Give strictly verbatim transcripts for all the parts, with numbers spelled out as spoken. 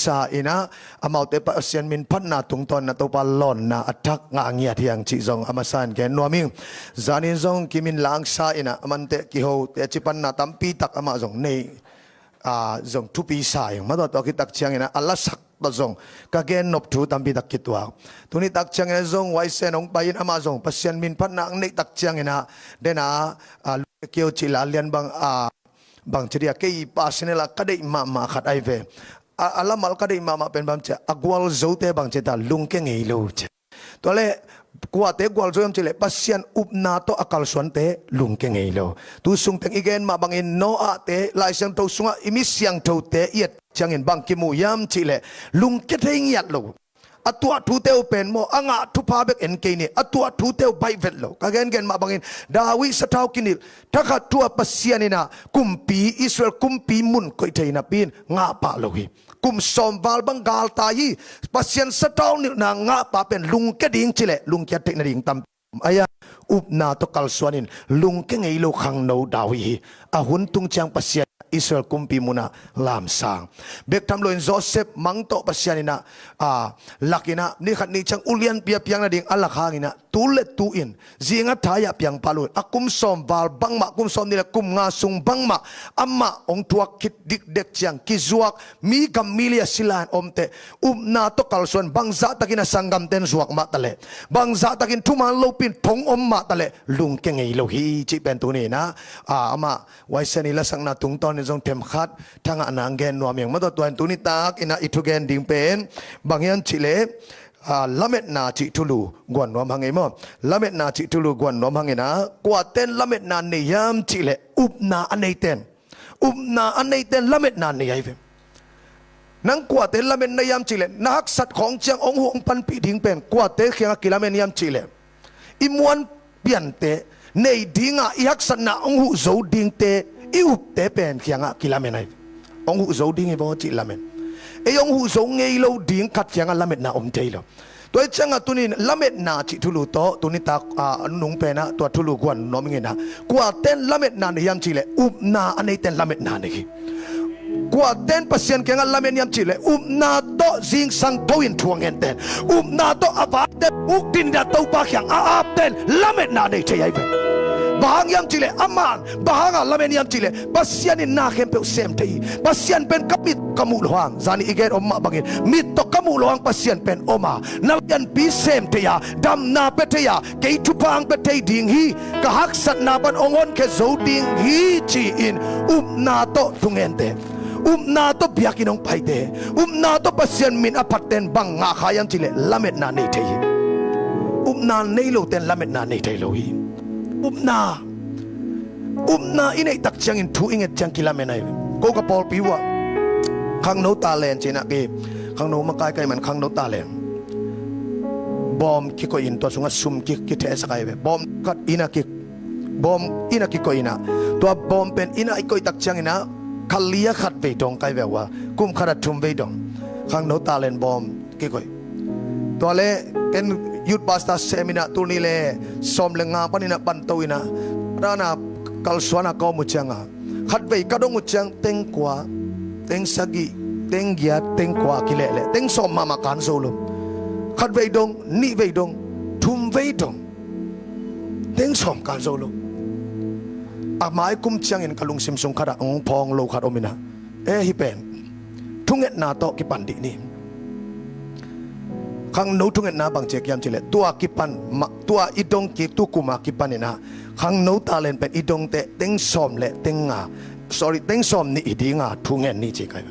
sa inah amaute Pasian min phatna tungtawn inah Topa lawnna a thak ngah ngiat hiang cih zong a masa in gen nuam ing. Zanin zong kimin langsa inah amante kiho teci panna tampi tak amah zong nei, a, zong thupi sa ing. Matuah tuah khit tak ciang inah a lasak tawh zong ka gen nop thu tampi tak kituak. Tuni tak ciang inah zong waisen hong pai in amah zong Pasian min phatna ang neih tak ciang inah dena, a, Lu Kio cih la lian bang, a, bang ci dia kei personal a ka deih mahmah khat ai ve. A, a lamal ka deih mahmah pen bang ci a gualzote bang ci ta lungke ngei lo ci. Tuale kuate gualzo hiam cih leh Pasian upna tawh a kalsuante lungke ngei lo. Tu sungteng i gen mah bangin Noahte Lai Siangtho sungah i mi siangthote i et ciangin bang kimu hiam cih leh lungke thei ngiat lo. A tuah thute uh pen maw a ngah thupha bek en kei ni, a tuah thute uh baih vet lo. Ka gengen mah bangin David sathau kinilh thakhat thu a Pasian inah kumpi, Israel kumpi mun koih thei napi in ngah pah lo hi. Kum sawm val bang galtai hi. Pasian sathau nilhna ngah pah pen lungke ding cih leh lungkiat theih nading tampi om ai a, upna tawh kalsuan in lungke ngei lo khangno David hi. A hun tung ciang Pasian Israel kumpi munah lamsang. Bek tham loin Joseph mang tawh Pasian inah, a, lak inah ni khat ni ciang ulianpi a piang nading a lak hang inah tu le tu in zinga thai-ah piang pah lo in a kum sawm val bangmah, kum sawm nih le kum nga sung bangmah amah hong thuak khit dikdek ciang kizuak mi gam mi li a sila in omte upna tawh kalsuan bangzahtakin a sanggamten zuak mah taleh, bangzahtakin thuman lopi in thong om mah taleh lungke ngei lo hi cih pen tuni inah, a, amah waisen i lasakna tungtawn in zong themkhat thangahna ang gen nuam hiang. Matuah tuah in tuni tak inah i thugen ding pen bang hiam cih leh, a, lametna cih thulu guan nuam hang ei maw. Lametna cih thulu guan nuam hang inah kuaten lametna nei hiam cih leh upna a neiten, upna a neiten lametna nei ai ve. Nang kuate lamen na hiam cih leh na haksat khawng ciang hong huh hong panpih ding pen kuate kiangah kilamen hiam cih leh i muan piante nei dinga i haksatna hong huh zo dingte i upte pen kiangah kilamen ai. Hong huh zo ding hi vaw cih lamen. Ei hong huh zo ngei lo ding khat kiangah lametna om thei lo. Tua hi ciangah tunin lametna cih thulu tawh tuni tak, a, nung penah tua thulu guan nuam ing inah kuaten lametna nei hiam cih leh upna a neiten lametna nei hi. Kuaten Pasian kiangah lamen hiam cih leh upna tawh zingsang tho in thu a ngenten, upna tawh a vante uk dinda Topa kiang a apten lametna nei thei ai ve. Bang hang hiam cih leh aman bang hanga lamen hiam cih leh Pasian in na khempeuh sem thei hi. Pasian pen ka mit ka muh lo hang, zani i gen om mah bangin mit tawh ka muh lo hang Pasian pen om a, na lianpi sem thei a, damna pia thei a, kei thupha ang pia thei ding hi, ka haksatna pan hong honkhia zo ding hi ci-in upna tawh thungente, upna tawh biakinn hong paite, upna tawh Pasian min a phatten bang ngah kha hiam cih leh lametna nei thei hi. Upna nei loten lametna nei thei lo hi. Upna, upna i neih tak ciangin thu i nget ciang kilamen ai. Ko ka pawlpi uh ah khangno talent ci-in ah ki, khangno makai ka hih man khangno talent bawm kikoih in tua sungah sum ki, kithehsak ai ve. Bawm khat inn ah ki, bawm inn ah kikoih in ah, tua bawm pen inn ah i koih tak ciangin ah khalia khat vei dong kai ve uh a, kum khat ah thum vei dong. Khangno talent bawm kikoih. Tua le ken youth pastor sem in ah tul nih le sawm le nga panin ah panto in ah, dan a kalsuan a ka om uh ciang a, khat vei ka dong uh ciang teng kua, teng sagih, teng giat, teng kua a kileh leh teng sawm mahmah kan zo lo. Khat vei dong, nih vei dong, thum vei dong, teng sawm kan zo lo. A mai kum ciangin ka lungsim sung khat ah hong phawng lo khat om in ah, e, hih pen thungetna tawh kipan dih ni. Khangno thungetna bang ci hiam cih leh tua kipan mah, tua i dong kik tu kum a kipan in ah khangno talent pen i dongte teng sawm le teng nga, sorry, teng sawm nih hi ding a thungen ni ci kai.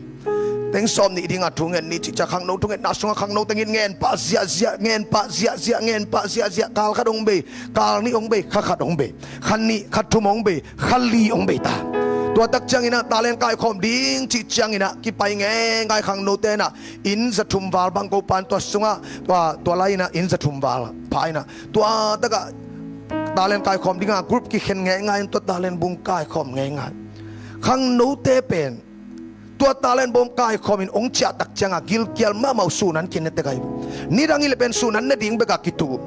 Teng sawm nih hi ding a thungen ni ci ciang khangno thungetna sungah khangno teng in ngen pah ziahziah, ngen pah ziahziah, ngen pah ziahziah. Kal khat hong bei, kal nih hong bei, kha khat hong bei, kha nih, kha thum hong bei, kha li hong bei ta. Tua tak ciangin ah talent kaikhawm ding cih ciangin ah kipai ngeingai khangnote in ah inn za thum val bang ko pan tua sungah, tua, tua lai in ah inn za thum val pha in ah tua tak ah talent kaikhawm ding a group kikhen ngeingai in tua talent bung kaikhawm ngeingai. Khangnote pen tua talent bawm kaikhawm in hong ciah tak ciang a gilkial mahmah uh, sun an kine tek ai. Nidang i le pen sun an ne ding bek a kitu.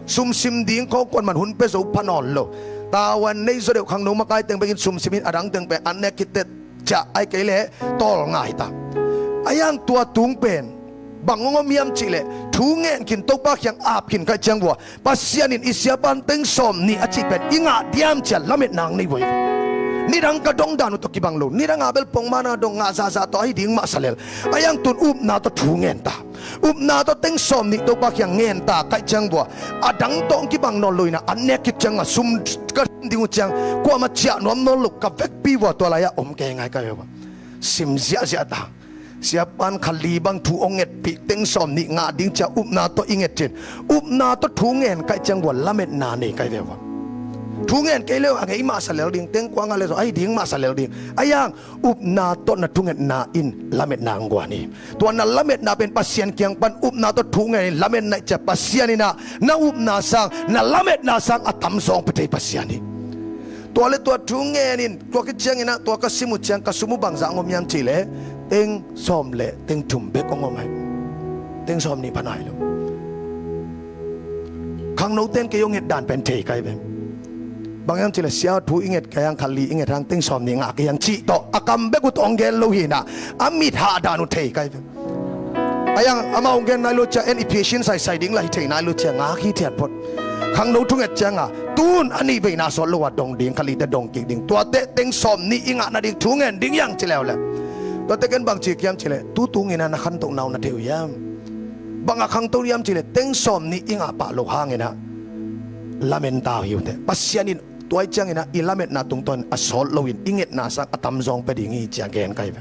Sumsim ding khawng kuaman hun pia zo pha nawn lo. Tavuan nei zaw deuh khangno makai teng bek in sumsim in a dang teng pen an ne kitet ciah ai kei leh tawl ngai ta. A iang tua tung pen bang hong om hiam cihleh, thu ngen khin, Topa kiang ap khin ka hih ciang vua, Pasian in i siapan teng sawm nih a cih pen i ngah diam ci-a lametna hong nei vua hi. Nidang ka dong dan uh tawh kibang lo, nidang a bel pongmana dong ngah zahzah tawh ahi ding mah sa lel. A iang tun upna tawh thu ngen ta. Upna tawh teng sawm nih Topa kiang ngen ta ka hih ciang vua, a dang tawh hong kibang nawn lo in ah, an nek khit ciang a sum ka ding uh ciang kuamah ciah nuam nawn lo, ka vekpi vua tua lai-ah om kei ngai ka hi vua. Sim ziahziah ta. Siapan kha li bang thu hong ngetpih, teng sawm nih ngah ding ci-a upna tawh i nget cin. Upna tawh thu ngen ka hih ciang vua lametna nei ka hi ve vua. Thu ngen kei leu a ngei mah sa lel ding, teng kua ngah le zong ahi ding mah sa lel ding. A iang upna tawh na thungetna in lametna hong guan hi. Tua na lametna pen Pasian kiang pan upna tawh thu ngen in lametna hi ci-a Pasian in ah na upna sang, na lametna sang a tamzaw hong pia thei Pasian hi. Tua le tua thu ngen in, tua khit ciangin ah, tua ka sim uh ciang ka sum uh bangzah hong om hiam cihleh, teng sawm le teng thum bek hong om hi. Teng sawm nih pha nai lo. Khangnote in kei hong nget dan pen thei ka hi ve. Bang hiam cihleh, sia thu i nget ka hi hang, kha li i nget hang, teng sawm nih ngah ka hi hang cih tawh a kam bek uh tawh hong gen lo hi in ah, a mit hah dan uh thei ka hi ve. A iang amau hong gen nai lo cia, en i pheisin saisai ding lah hi thei nai lo cia, ngak hithiat phot. Khangno thunget cianga tun a nih veina sawt lo a dong ding, kha lite dong kik ding. Tuate teng sawm nih i ngah nading thu ngen ding hi hang ci leuleu. Tuate ken bang ci ka hiam cihleh, tu tungin ah na khantohna uh na thei uh hiam? Bang a khangto hiam cihleh, teng sawm nih i ngah pah loh hangin ah lamen ta uh hi uh teh. Pasian in tua ahih ciangin ah i lametna tungtawn a sawt loin i ngetna sang a tamzaw hong pia ding hi ci-a gen ka hi ve.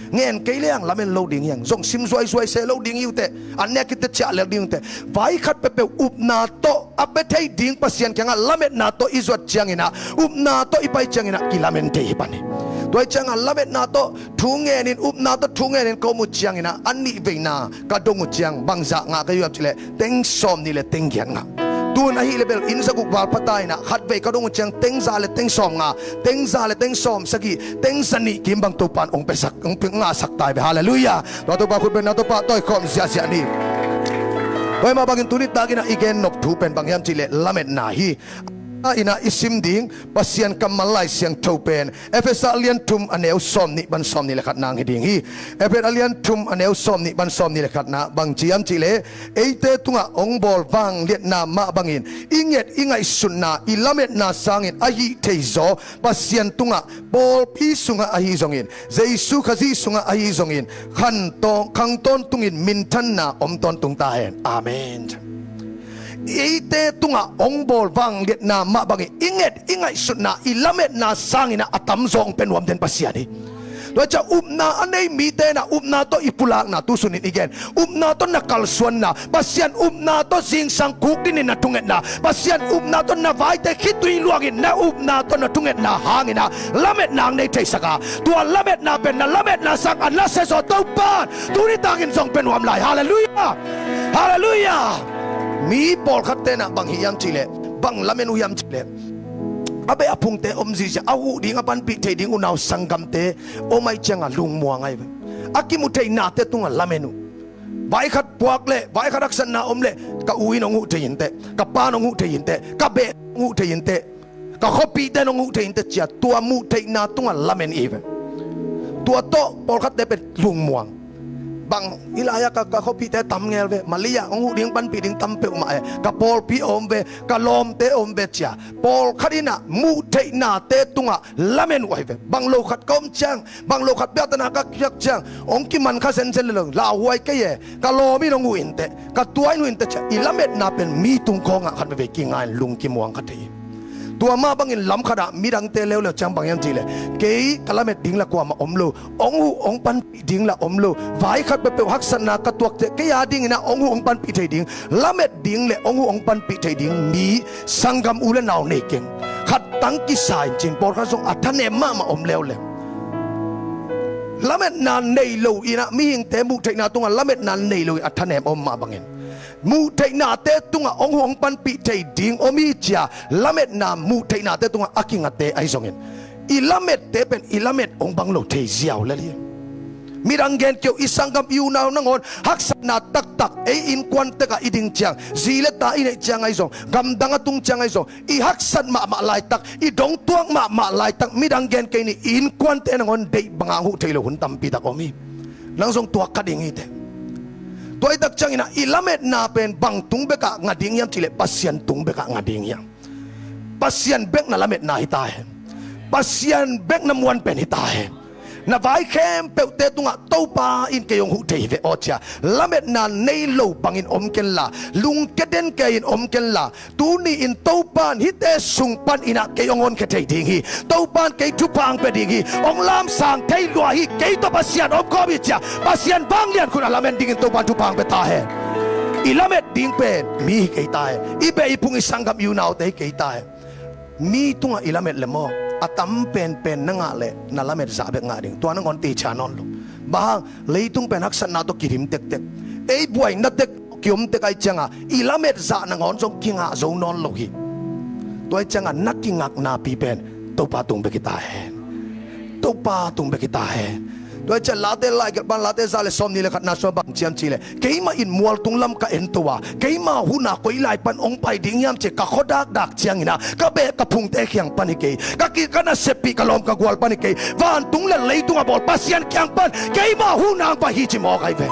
Ngen kei le hang lamen lo ding hi hang, zong sim zuaizuai se lo ding hi uh teh. An nek khit teh ciah lel ding uh teh. Vai khat peuhpeuh upna tawh a pia thei ding Pasian kiangah lametna tawh i zuat ciangin ah, upna tawh i pai ciangin ah kilamen thei hi pan hi. Tua ahih ciangah lametna tawh thu ngenin, upna tawh thu ngenin ka om uh ciangin ah, a nih veina ka dong uh ciang bangzah ngah ka hi uh hiam cihleh, teng sawm nih le teng giat ngah. Tun ahih leh bel inn zaguk val pha ta in ah, khat vei ka dong uh ciang teng za le teng sawm nga, teng za le teng sawm sagih, teng za nih kim bang Topa in hong piasak, hong pia ngahsak ta hi ve. Halleluiah. Tua Topa khut beng na, Topa tawh i khawm ziahziah ni. Tua hi mah bangin tuni takin ah i gen nop thu pen bang hiam cihleh, lametna hi. A in ah i sim ding Pasian kammal Lai Siangtho pen Efesa a lian thum a neu sawm nih pan sawm nih le khat nang hi ding hi. Efesa a lian thum a neu sawm nih pan sawm nih le khat na bang ci hiam cihleh, eite tungah hong bawl vangliatna mah bangin i nget i ngaihsutna, i lametna sangin a hih theizaw Pasian tungah, pawlpi sungah ahi zongin, Jesu Khazih sungah ahi zongin, khan tawn, khang tawntungin minthanna om tawntung ta hen. Amen. Eite tungah hong bawl vangliatna mah bangin i nget i ngaihsutna, i lametna sangin ah a tamzaw hong pia nuam den Pasian hi. Tua ciang upna a nei mite in ah upna tawh i pulakna tu sunin i gen. Upna tawh na kalsuanna, Pasian upna tawh zingsang kuk dinin na thungetna, Pasian upna tawh na vaite khitui luangin na upna tawh na thungetna hangin ah lametna hong nei theisak a, tua lametna pen na lametna sang a nasia zaw Topa in tuni takin zong pia nuam lai. Halleluiah. Halleluiah. Mi pawlkhatte in ah bang hi hiam cihleh, bang lamen uh hiam cihleh, a beh a phungte om zihziah, a huh ding a panpih thei ding unau sanggamte om ahih cianga lungmuang ahi ve. A kimu theihnate tungah lamen uh. Vai khat puak leh, vai khat haksatna om leh, ka u in hong huh thei inteh, ka pa in hong huh thei inteh, ka beh hong huh thei inteh, ka khuapihte in hong huh thei inteh ci-a tua muh theihna tungah lamen i hi ve. Tua tawh pawlkhatte pen lungmuang. Bang hi lai-ah ka, ka khuapihte tam ngel ve, Malaysia hong huh ding panpih ding tam peuhmah e, ka pawlpi a om ve, ka lawmte a om ve ci-a pawlkhat in ah muh theihnate tungah lamen uh ahi ve. Bang lo khat ka om ciang, bang lo khat biakna ka piak ciang, hong kiman kha zenzen le lo, lauhuai kei e, ka lawm in hong huh inteh, ka tua in huh inteh ci-a i lametna pen mi tung khawngah khat veivei kinga in lung kimuang kha thei hi. Tua mah bangin lam khatah midangte leuleu ciang bang hiam cihleh, kei ka lamet ding lah kuamah om lo, hong huh hong panpih ding lah om lo, vai khat peuhpeuh haksatna ka tuak teh kei a dingin ah hong huh hong panpih thei ding, lamet ding le hong huh hong panpih thei ding mi sanggam u le nau nei keng. Khat tang kisa in cin, pawlkhat zong a thanem mahmah om leuleu. Lametna nei lo in ah, mihingte muh theihna tungah lametna nei lo in a thanem om mah bangin, muh theihnate tungah hong huh hong panpih thei ding om hi ci-a lametna muh theihnate tungah a kingate ahi zongin, i lamette pen i lamet hong bang lo thei ziau lel hi. Midang gen kei uh, i sanggam i unau nangawn haksatna taktak, ei innkuan tekah i ding ciang, zi le ta i neih ciang ahi zong, gamdang a tung ciang ahi zong, i haksat mahmah laitak, i dongtuak mahmah laitak, midang gen kei ni, i innkuante nangawn deih banga hong huh thei lo hun tampi tak om hi. nang zong tuak kha ding hi teh. Tua hi tak ciangin ah i lametna pen bang tung bekah ngah ding hiam cih leh Pasian tung bekah ngah ding hiam. Pasian bek na lametna hi ta hen. Pasian bek na muan pen hi ta hen. Na vai khempeuhte tungah Topa in kei hong huh thei hi ve aw cia lametna nei lo bangin om kenla, lungkia den kei in om kenla, tuni in Topa in hihte sung panin ah kei hong honkhia thei ding hi. Topa in kei thupha hong pia ding hi. Hong lamsang thei lua hi. Kei tawh Pasian om khawm hi cia Pasian vanglian khun a lamen dingin Topa in thupha hong pia ta hen. I lamet ding pen mi hi kei ta hen. I beh i phung i sanggam i unaute hi kei ta hen. Mi tungah i lamet le maw, a tam penpen na ngah leh na lamet zah bek ngah ding. Tua nangawn teicia nawn lo. Bang hang, leitung pen haksatna tawh kidim tektek, ei buaina tek kiom tek ahih ciangah i lamet zah nangawn zong kingah zo nawn lo hi. Tua ahih ciangah na kingaknapi pen Topa tung bek hi ta hen. Topa tung bek hi ta hen. Tua hi ciah Late lai gelh pan Late za le sawmnih le khatna sua bang ciam cih leh, keimah in mualtung lam ka ento a, keimah huhna koi lai pan hong pai ding hiam cih ka khuadakdak ciangin ah ka beh ka phungte kiang pan hi kei. Ka ki ka naseppih ka lawm ka gual pan hi kei. Vantung le leitung a bawl Pasian kiang pan keimah huhna hong pai hi ci mawk ahi ve.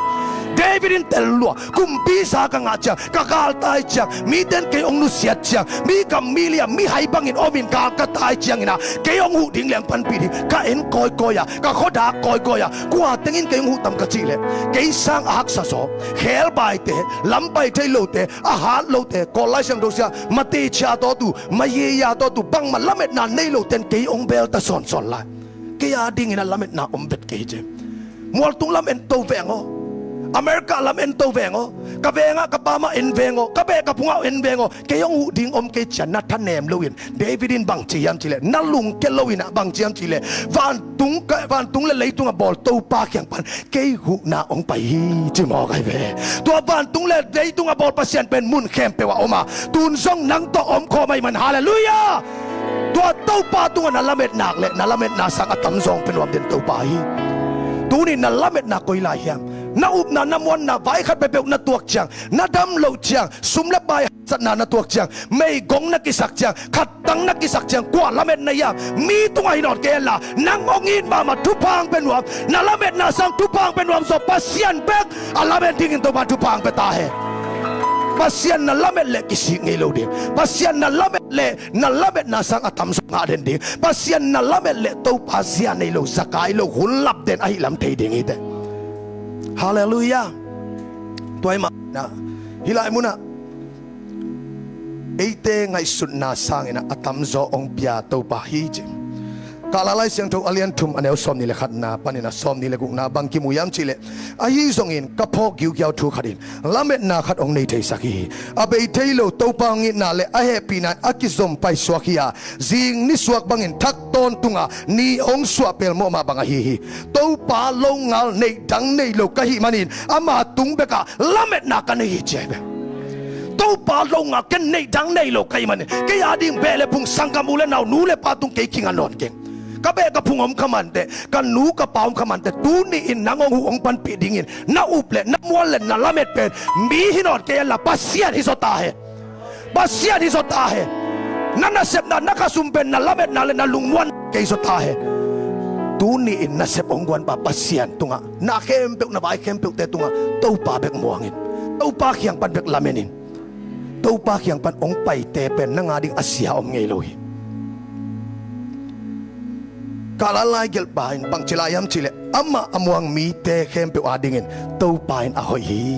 David in tel lua, kumpi za ka ngah ciang, ka galtai ciang, miten kei hong nusiat ciang, mi gam mi liam mi hai bangin omin gal ka tai ciangin ah kei hong huh ding leng panpih ding. Ka en kawikawi a, ka khuadak kawikawi a, kua tengin kei hong huh tam ka cih leh, kei sang a haksa zaw, khelbaite, lampai thei lote, a hat lote, Kawl Lai Siangtho sia, mateicia tawtu, mayeya tawtu, bangmah lametna nei loten kei hong belta sawnsawn lai. Kei a dingin a lametna om vet kei ci. Mualtung lam ento veng aw. America lam ento veng aw. Ka vengah ka pamah en veng aw. Ka beh ka phungah en veng aw. Kei hong huh ding om kei cia na thanem loin, David in bang ci hiam cih leh, na lungkia loin ah bang ci hiam cih leh, vantung ka, vantung le leitung a bawl Topa kiang pan kei huhna hong pai hi ci mawk ahi ve. Tua vantung le leitung a bawl Pasian pen mun khempeuh ah om a, tun zong nang tawh om khawm ahih man, halleluiah. Tua Topa tungah na lamet nak leh na lametna sang a tamzaw hong pia nuam den Topa hi. Tuni na lametna koi lai hiam? Na upna na muanna vai khat peuhpeuh na tuak ciang, na dam loh ciang, sum le pai haksatna na tuak ciang, meigong na kisak ciang, khattang na kisak ciang, kua lamet na hiam? Mi tungah hi nawn kei henla, nang hong it mahmah thupha hong pia nuam, na lametna sang thupha hong pia nuam zaw Pasian bek a lamet dingin Topa thupha hong pia ta hen. Pasian na lamet leh kisik ngei lo ding. Pasian na lamet leh na lametna sang a tamzaw ngah den ding. Pasian na lamet leh Topa zia nei lo, zakai lo, hun lap den ahih lam thei ding hi teh. Halleluiah. Tua ahih manin ah hih lai munah eite ngaihsutna sangin ah a tamzaw hong pia Topa hi ci. Kahla Lai Siangtho a lian thum a neu sawmnih le khatna panin a sawmnih le gukna bang kimu hiam cih leh, ahi zongin ka phawk giugiau thu khat in lametna khat hong nei theisak hi. A bei thei lo Topa hong itna le a hehpihna in a kizom paisuak hi a, zing nisuak bangin thak tawntungah ni hong suah pelmawh mah bang ahi hi. Topa longal neih dang nei lo ka hih manin ama tung bekah lametna ka nei hi ci ahi ve. Topa longal ken neih dang nei lo ka hih manin kei a ding beh le phung sanggam u le nau nu le pa tung kei kinga nawn keng. Ka beh ka phung om kha manteh, ka nu ka pa om kha manteh, tuni in nang hong huh hong panpih dingin na up le na muan le na lamet pen mi hi nawn kei henla Pasian hi zaw ta hen. Pasian hi zaw ta hen. Na nasepna na khasum pen na lametna le na lungmuan kei zaw ta hen. Tuni in nasep hong guanpa Pasian tungah na khempeuh na vai khempeuhte tungah Topa bek muangin, Topa kiang pan bek lamenin, Topa kiang pan hong paite pen nang a ding a sia om ngei lo hi. Kahla lai gelhpa in bangci lai hiam cih leh, amah a muang mite khempeuh a dingin Topa in a hoih hi.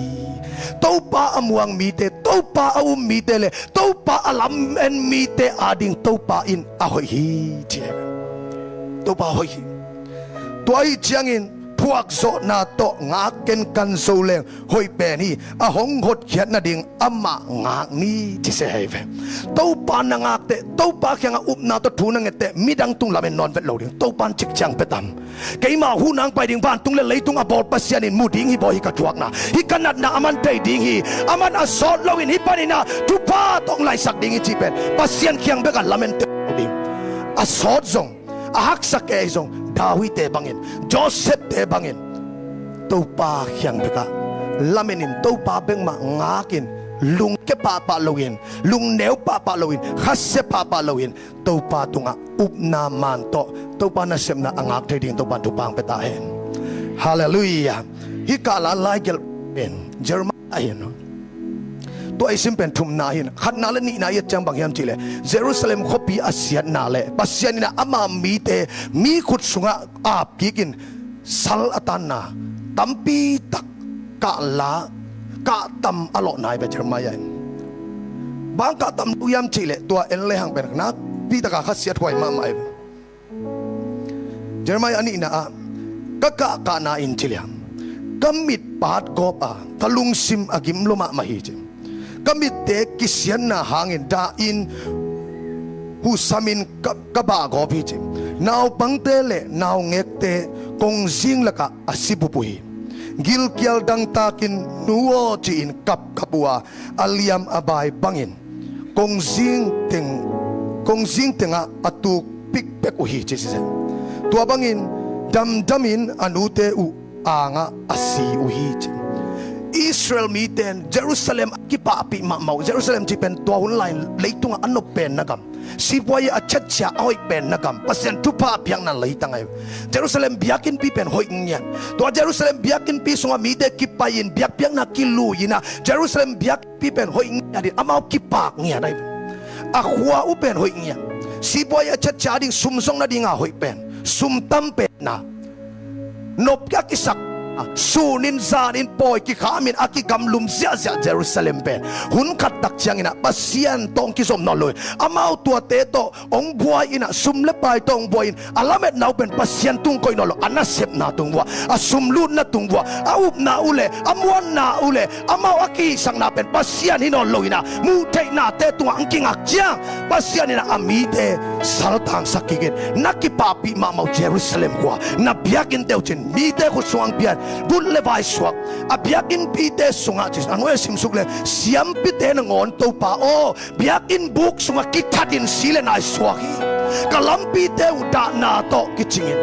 Topa a muang mite, Topa a um mite le Topa a lamen mite a ding Topa in a hoih hi ci hi. Topa a hoih hi. Tua ahih ciangin phuakzawhna tawh ngak kenkan zo leng hoih pen hi. A hong hotkhiat nading amah ngak ni ci se hi ve. Topa na ngak teh, Topa kiangah upna tawh thu na nget teh, midang tung lamen nawn vet lo ding. Topa in cik ciang pia tam. Keimah huhna hong pai ding vantung le leitung a bawl Pasian in mu ding hi bawi hi ka thuakna. Hih ka natna aman thei ding hi. Aman a sawt loin hih panin ah thupha tawh hong laisak ding hi cih pen Pasian kiang bekah lamen teh ding. A sawt zong, a haksa kei zong, David-te bangin, Joseph-te bangin Topa kiang bekah lamenin, Topa bek mah ngakin, lungkia pahpah loin, lungneu pahpah loin, khasia pahpah loin Topa tungah upna man tawh Topa nasepna a ngak thei ding Topa in thupha hong pia ta hen. Halleluiah. Hih kah la lai gelh pen Jeremiah ahi hi. Tua i sim pen thumna hi in, khatna le nihna i et ciang bang hiam cih leh Jerusalem khuapi a siatna le Pasian in ah ama mite mi khut sungah ap kik in sal a tanna tampi tak kah la, kah tam a lawhna hi ve Jeremiah in. Bang kah tam lo hiam cih leh tua en le hang pen nakpi taka khasiat huai mahmah hi ve. Jeremiah a nihna ah, ka kahkahna in ci liang, ka mit paat gawp a, ka lungsim a gim lua mahmah hi ci. Ka mitte kisiatna hangin dah in huhsam in ka, ka bah gawp hi ci. Naupangte le naungekte kongzing lakah a si bup uh hi. Gilkial dangtakin nu aw ci-in kapkap uh a, a liam a bai bangin kongzing teng, kongzing tengah a tuk pikpek uh hi ci siseh. Tua bangin damdamin a nute uh angah a si uh hi ci. Israel mite in Jerusalem a kipahpih mahmah uh. Jerusalem cih pen tua hun lai-in leitungah a nop penna gam, sipuai a chetcia a hoih penna gam, Pasian thupha a piakna leitang ahi. Jerusalem biakinnpi pen hoih ngiat. Tua Jerusalem biakinnpi sungah mite kipai-in biakpiakna kilui-in ah Jerusalem biak pi pen hoih ngiat in amau kipak ngiat ahi. A khua uh pen hoih ngiat. Sipuai a chetcia ding sum zong nadinga hoih pen, sum tam penna, nop a kisak, sun in zan in pawi kikhamin a kigamlum ziahziah Jerusalem pen hun khat tak ciangin ah Pasian tawh hong kizom nawn lo in amau tuate tawh hong buai in ah, sum le pai tawh hong buai in, a lametna uh pen Pasian tung koih nawn lo, a nasepna tung vua, a sumlutna tung vua, a upna uh le a muanna uh le amau a kihisakna pen Pasian hi nawn lo in ah, muh theihnate tungah hong kingak ciang Pasian in ah a mite saltangsak kik in, na kipahpih mahmah uh Jerusalem khua, na biakinnte uh cin mite khut sungah hong pia in, but le vai suak, a biakinnpite sungah cin a nuai a simsuk le siampite nangawn Topa aw, biakinn buk sungah kithatin si le nai suak hi. Ka lampite uh dahna tawh kicingin,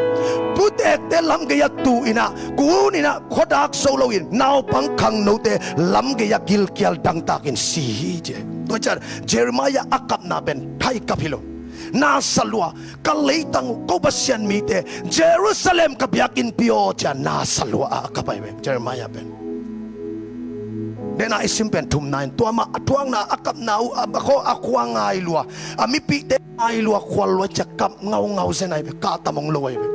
putekte lamgei-ah tu-in ah, kun-in ah khuadak zo loin naupang khangnote lamgei-ah gilkial dangtakin si hi ci. Tua ciang Jeremiah a kapna pen thaikap hi lo. Na sa lua, ka leitang uh, ko Pasian mite, Jerusalem ka biakinnpi aw ci-a na sa lua a kap ahi ve Jeremiah pen. Dena i sim pen thumna in tua mah a thuakna, a kapna uh, a khua, a khua ngai lua, a mipihte ngai lua, khual lua, ciah kap ngaungau zen ahi ve, kah tam hong lo ahi ve.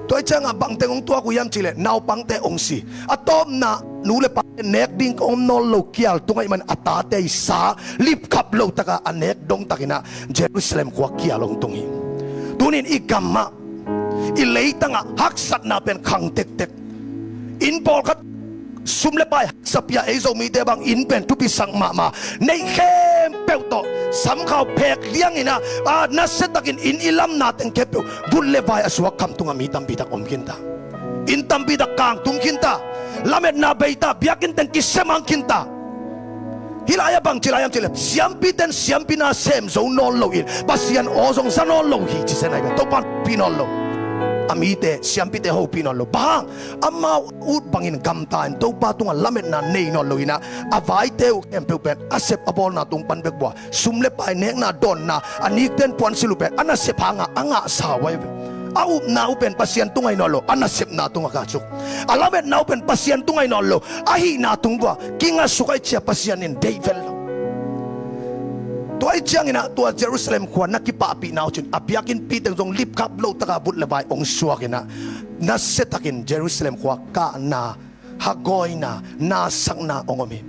Tua i ciangah bangteng hong tuak uh hiam cihleh naupangte hong si. A tawpna nu le pate nek ding ka om nawn lo kial tungah i man a tate i sa lipkhap lo takah a nek dongtakinah Jerusalem khua kial hong tung hi. Tunin i gamah, i leitangah haksatna pen khang tektek. Inn pawlkhat sum le pai haksa pia, ei Zomite bang inn pen thupisak mahmah, neih khempeuh tawh samkhau phek lianginah, a, nasiatakin inn i lamna teng khempeuh but le vai a suak kham tungah mi tampitak om khinta. Inn tampitak kangtum khinta. Lametna beita, biakinn teng kisemang khinta. Hih lai-ah bang ci lai hiam cihleh siampite in siampi na sem zo nawn loin Pasian aw zong za nawn lo hi ci sen ahi ve. Topan pi nawn lo. A mite siampite hopih nawn lo. Bang hang? Amau ut bangin gamta in Topa tungah lametna nei nawn loinah, a vaite uh khempeuh pen a sep a bawlna tung pan bek bua, sum le pai nekna dawnna, a nikten puansilh uh pen a nasep hangah a ngahsa uh ahi ve. A upna uh pen Pasian tungah hi nawn lo, a nasepna tungah kah suk. A lametna uh pen Pasian tungah hi nawn lo, a hihna tung vua kinga suk ahi cia Pasian in deih vel lo. Tua ahi cianginah tua Jerusalem khua na kipahpihna uh cin a biakinnpi teng zong lipkhap lo takah but le vai hong suakinah, nasiatakin Jerusalem khua kahna, hagawina, nasakna hong om hi.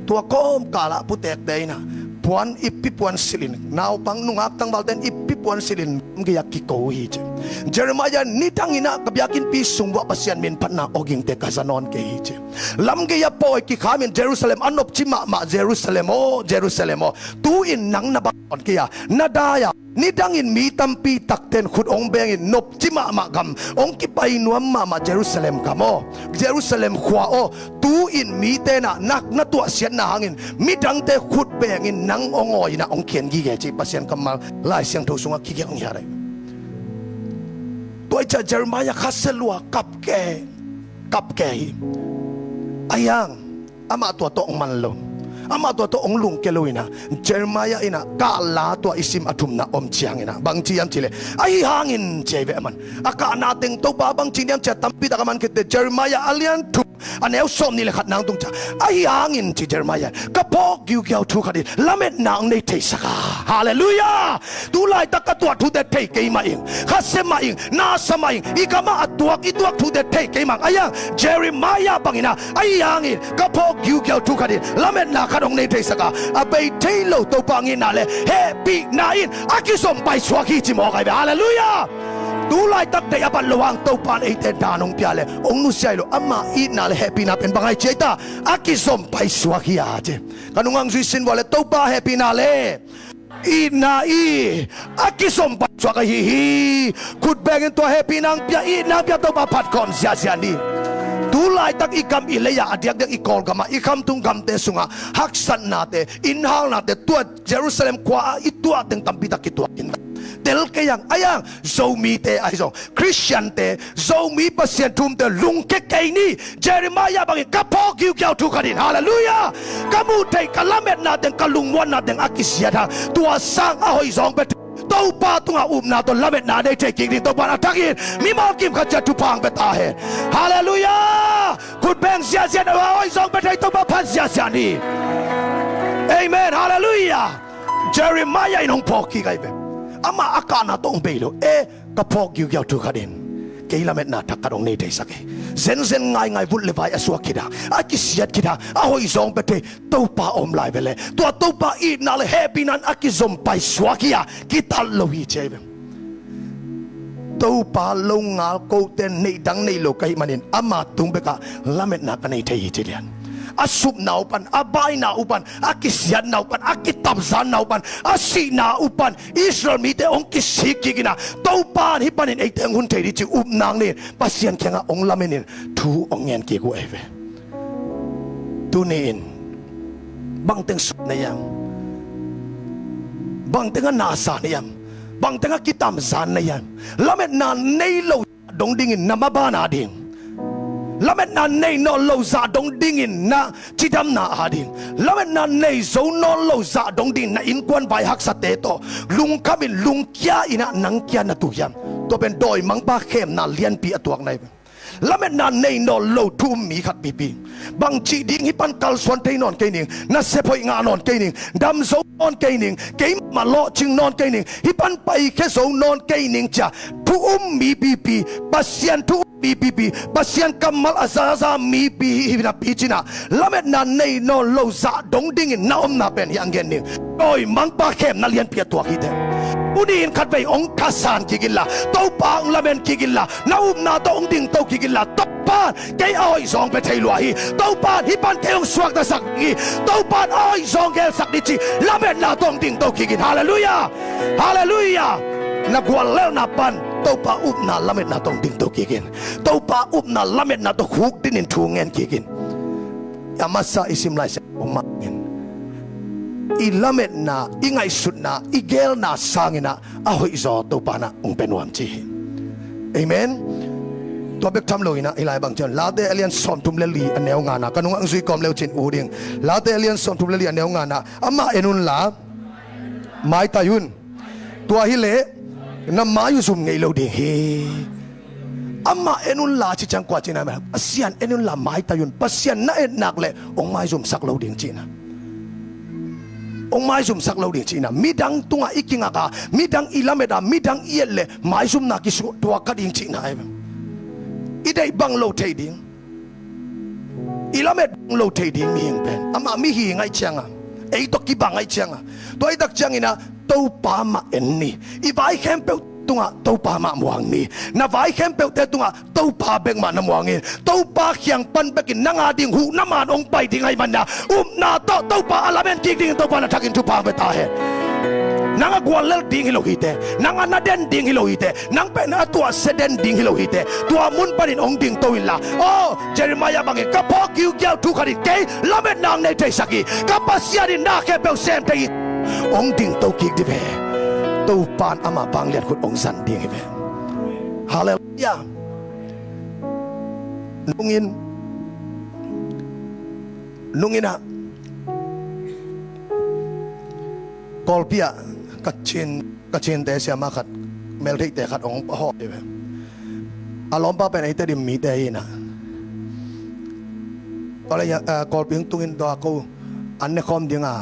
Tua kawmkalah putekte inah puan ippi puansilhin, naupang nungak tangvalte in ippi puansilhin lamgei-ah kiko uh hi ci. Jeremiah nidanginah ka biakinnpi sung vuah Pasian minphatna awgingte ka za nawn kei hi ci. Lamgei-ah pawi kikhamin Jerusalem a nopci mahmah Jerusalem aw, Jerusalem aw, tu-in nang na bang nawn kei a, na dai-a, nidangin mi tampi takten khut hong bengin nopci mahmah gam, hong kipai nuam mahmah Jerusalem gam aw, Jerusalem khua aw, tu-in mite inah nak na tuahsiatna hangin midangte khut bengin nang aw ngawi inah hong khian gige cih Pasian kammal Lai Siangtho sungah kigelh ngiat ahi. Tua i ciah Jeremiah khasia lua kapke, kapke hi. Ahi hang amah tua tawh hong man lo. Amah tua tawh hong lungkia lo inah, Jeremiah inah kahla tua i sim a thumna om ciang inah bang ci hiam cih leh, ahi hangin ci hi ve a man. A kahna teng Topa bang ci hiam cih a tampi tak a man khit teh Jeremiah a lian thum a neu sawm nih le khat nang tung ciang, ahi hangin ci Jeremiah, ka phawk giugiau thu khat in lametna hong nei theisak a. Halleluiah. Tu laitak ka tuah thute thei kei mah ing, khasia mah ing, nasa mah ing, i kamah a tuak i tuak thute thei kei mah ing. Ahi hang Jeremiah bang inah, ahi hangin ka phawk giugiau thu khat in lametna khat hong nei theisak a, a bei thei lo Topa hong itna le hehpihna in a kizom paisuak hi ci mawk ahi ve. Halleluiah. Tu laitak deih a bat lo hang Topa in eite dan hong pia le hong nusia hi lo. Ama itna le hehpihna pen bang ahi ci ahi ta, a kizom paisuak hi a ci. Ka nungah hong zui sin vua le Topa hehpihna le itna i a kizom paisuak ahi hi. Khut bengin tua hehpihna hong pia, itna hong pia Topa phat khawm ziahziah ni. Tu laitak i gam i lei ah, a diakdiak i Kawlgam ah, i khamtung gamte sungah haksatnate, innhalnate, tua Jerusalem khua ah i tuah teng tampi tak kituak in tel kei hang. Ahi hang Zomite ahi zong, Khristiante, Zomi Pasian thumte lungkia kei ni. Jeremiah bangin ka phawk giugiau thu khat in, halleluiah, ka muh theih, ka lametna teng, ka lungmuanna teng a kisiat hang, tua sang a hoih zawng pia thei Topa tungah upna tawh lametna nei thei kik ding Topa in a thakin mimal kim khat ciat thupha hong pia ta hen. Halleluiah. Khut beng ziahziah, a hoih zawng pia thei Topa phat ziahziah ni. Amen. Halleluiah. Jeremiah in hong phawk kik ahi ve. Amah a kahna tawh hong bei lo. E, ka phawk giugiau thu khat in kei lametna thak khat hong nei theisak hi. Zenzen ngaingai, vut le vai a suak khit hang, a kisiat khit hang, a hoih zawng pia thei Topa om lai ve le. Tua Topa itna le hehpihna in a kizom paisuak hi a, kitat lo hi ci ahi ve. Topa lo ngal kote neih dang neih lo ka hih manin ama tung bekah lametna ka nei thei hi ci lian. A supna uh pan, a baina uh pan, a kisiatna uh pan, a kitapzanna uh pan, a sihna uh pan Israel mite hong kisik kik inah, Topa in hih panin eite hong hun thei ding ci upna hong nei in Pasian kiangah hong lamen in thu hong ngen kik uh ahi ve. Tuni-in bangteng sut na hiam? Bangteng a nasa na hiam? Bangteng a kitamzan na hiam? Lametna nei lo zah dong dingin na maban a ding, lametna nei nawn lo zah dong dingin na cidamna a ding, lametna nei zo nawn lo zah dong dingin na innkuan vai haksate tawh lungkhamin lungkia inah nang kia na tu hiam? Tua pen dawimangpa khemna lianpi a tuakna hi. Lametna nei nawn lo thu um mi khat pipi, bang cih ding, hih pan kalsuan thei nawn kei ning, na sep hoih ngah nawn kei ning, dam zo nawn kei ning, keimah lawhcing nawn kei ning, hih pan paikhia zo nawn kei ning cia thu um mi pipi, Pasian thu um mi pipi, Pasian kammal a zaza mi pi hi napi cinah lametna nei nawn lo zah dong dingin na omna pen hi a ngen ning. Dawimangpa khemna lianpi a tuak hi teh. Tuni-in khatvei hong thasan kik inla, Topa hong lamen kik inla, na upna tawh hong dingto kik inla, Topa in kei a hoih zawng pia thei lua hi. Topa in hih pan kei hong suaktasak ding hi. Topa in a hoih zawng gelsak ding ci lametna tawh hong dingto kik in. Halleluiah. Halleluiah. Na guallelhna pan Topa upna lametna tawh hong dingto kik in. Topa upna lametna tawh khukdinin thu ngen kik in. A masa i sim lai siang om mah in, i lametna, i ngaihsutna, i gelna sanginah a hoihzaw Topa nah hong pia nuam ci hi. Amen. Tua bek tham loinah hih lai bang cian, Late a lian sawmthum le li a neu ngana, ka nungah hong zui kawm leu cin u ding. Late a lian sawmthum le li a neu ngana, amah en unla maitai un. Tua hileh na mai uh zum ngei lo ding hi. Amah en unla ci ciang kua cihna, Pasian en unla maitai un. Pasian na etnak le hong maizumsak lo ding cihna. Hong maizumsak lo ding cihna. Midang tungah i kingak a, midang i lamet a, midang i et le maizumna kisuah tuak kha ding cihna. I deih bang lo thei ding, i lamet bang lo thei ding mihing pen amah mihing ahih cianga, ei tawh kibang ahih cianga, tua ahih tak cianginah Topa mah en ni. I vai khempeuh tungah Topa mah muang ni. Na vai khempeuhte tungah Topa bek mah na muang in, Topa kiang pan bekin nang a ding huhna man hong pai ding ahih manah upna tawh Topa a lamen kik dingin Topa na thakin thupha hong pia ta hen. Nang a guallel ding hi lo hi teh, nang a na den ding hi lo hi teh, nang pen a tuahsia den ding hi lo hi teh, tua mun panin hong dingto inla. Aw, Jeremiah bangin ka phawk giugiau thu khat in kei lametna hong nei theisak hi. Ka Pasian in na khempeuh sem thei hi. Hong dingto kik dih ve. Topa in amah vanglian khut hong zan ding hi ve. Halleluiah. Nungin, nungin ah Kawlpi ah Kachin, Kachinte siama khat, meltheihte khat hong pha haw hi ve. A lawmpa pen ei Tedim mite hi inah, tua le, eh, Kawlpi hong tungin tua ko an ne khawm dinga,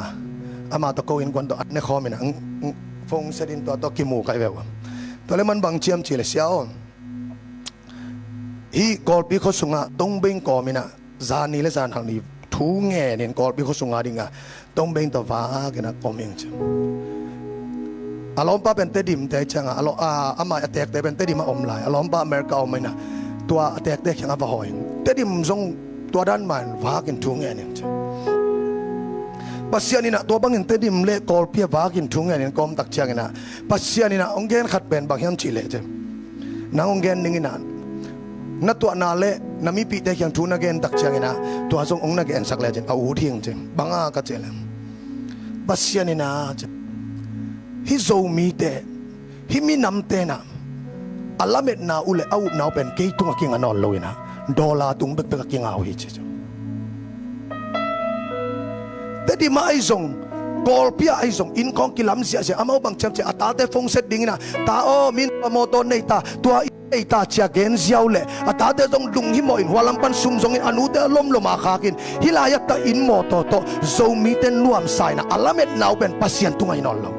amah tawh ko innkuan tawh an ne khawm inah, ng, ng, phone set in tua tawh kimu kai ve uh. Tua le man bang ciam ci le, sia aw, hih Kawlpi khua sungah tongbeng kawm inah, zan ni le zan hang ni thu ngenin Kawlpi khua sunga dinga tongbeng tawh vak inah kawm ing ci. A lawmpa pen Tedimte ciangah, a law, a, amah a tekte pen Tedim a om lai, a lawmpa America a om inah, tua a tekte kiangah va hawi ing. Tedim zong tua dan man vakin thu ngen ing ci. Pasian inah tua bangin Tedim le Kawlpi ah vakin thu ngenin kawm tak ciang inah, Pasian inah hong gen khat pen bang hiam cih leh ci, nang hong gen ning inah, na tuahna le na mipihte kiang thu na gen tak ciang inah, tua zong hong na gensak le cin a ut hi ing ci. Bang a ka cih leh, Pasian inah ci, hih Zomite, hih minamte inah a lametna uh le a upna uh pen kei tungah kinga nawn lo inah, dollar tung bekbek a kinga uh hi ci. Tedim ah ahi zong, Kawlpi ah ahi zong, innkhawng kilam ziahziah, amau bang ciam ci, a tate phone set ding inah, ta aw, min pa mawtaw nei ta, tua inn nei ta ci a gen ziau leh, a tate zong lunghimawh in, hua lam pan sum zongin, a nute a lomlom a khakin, hih lai-ah ta inn mawtaw tawh Zomite nuamsa inah a lametna uh pen Pasian tungah hi nawn lo.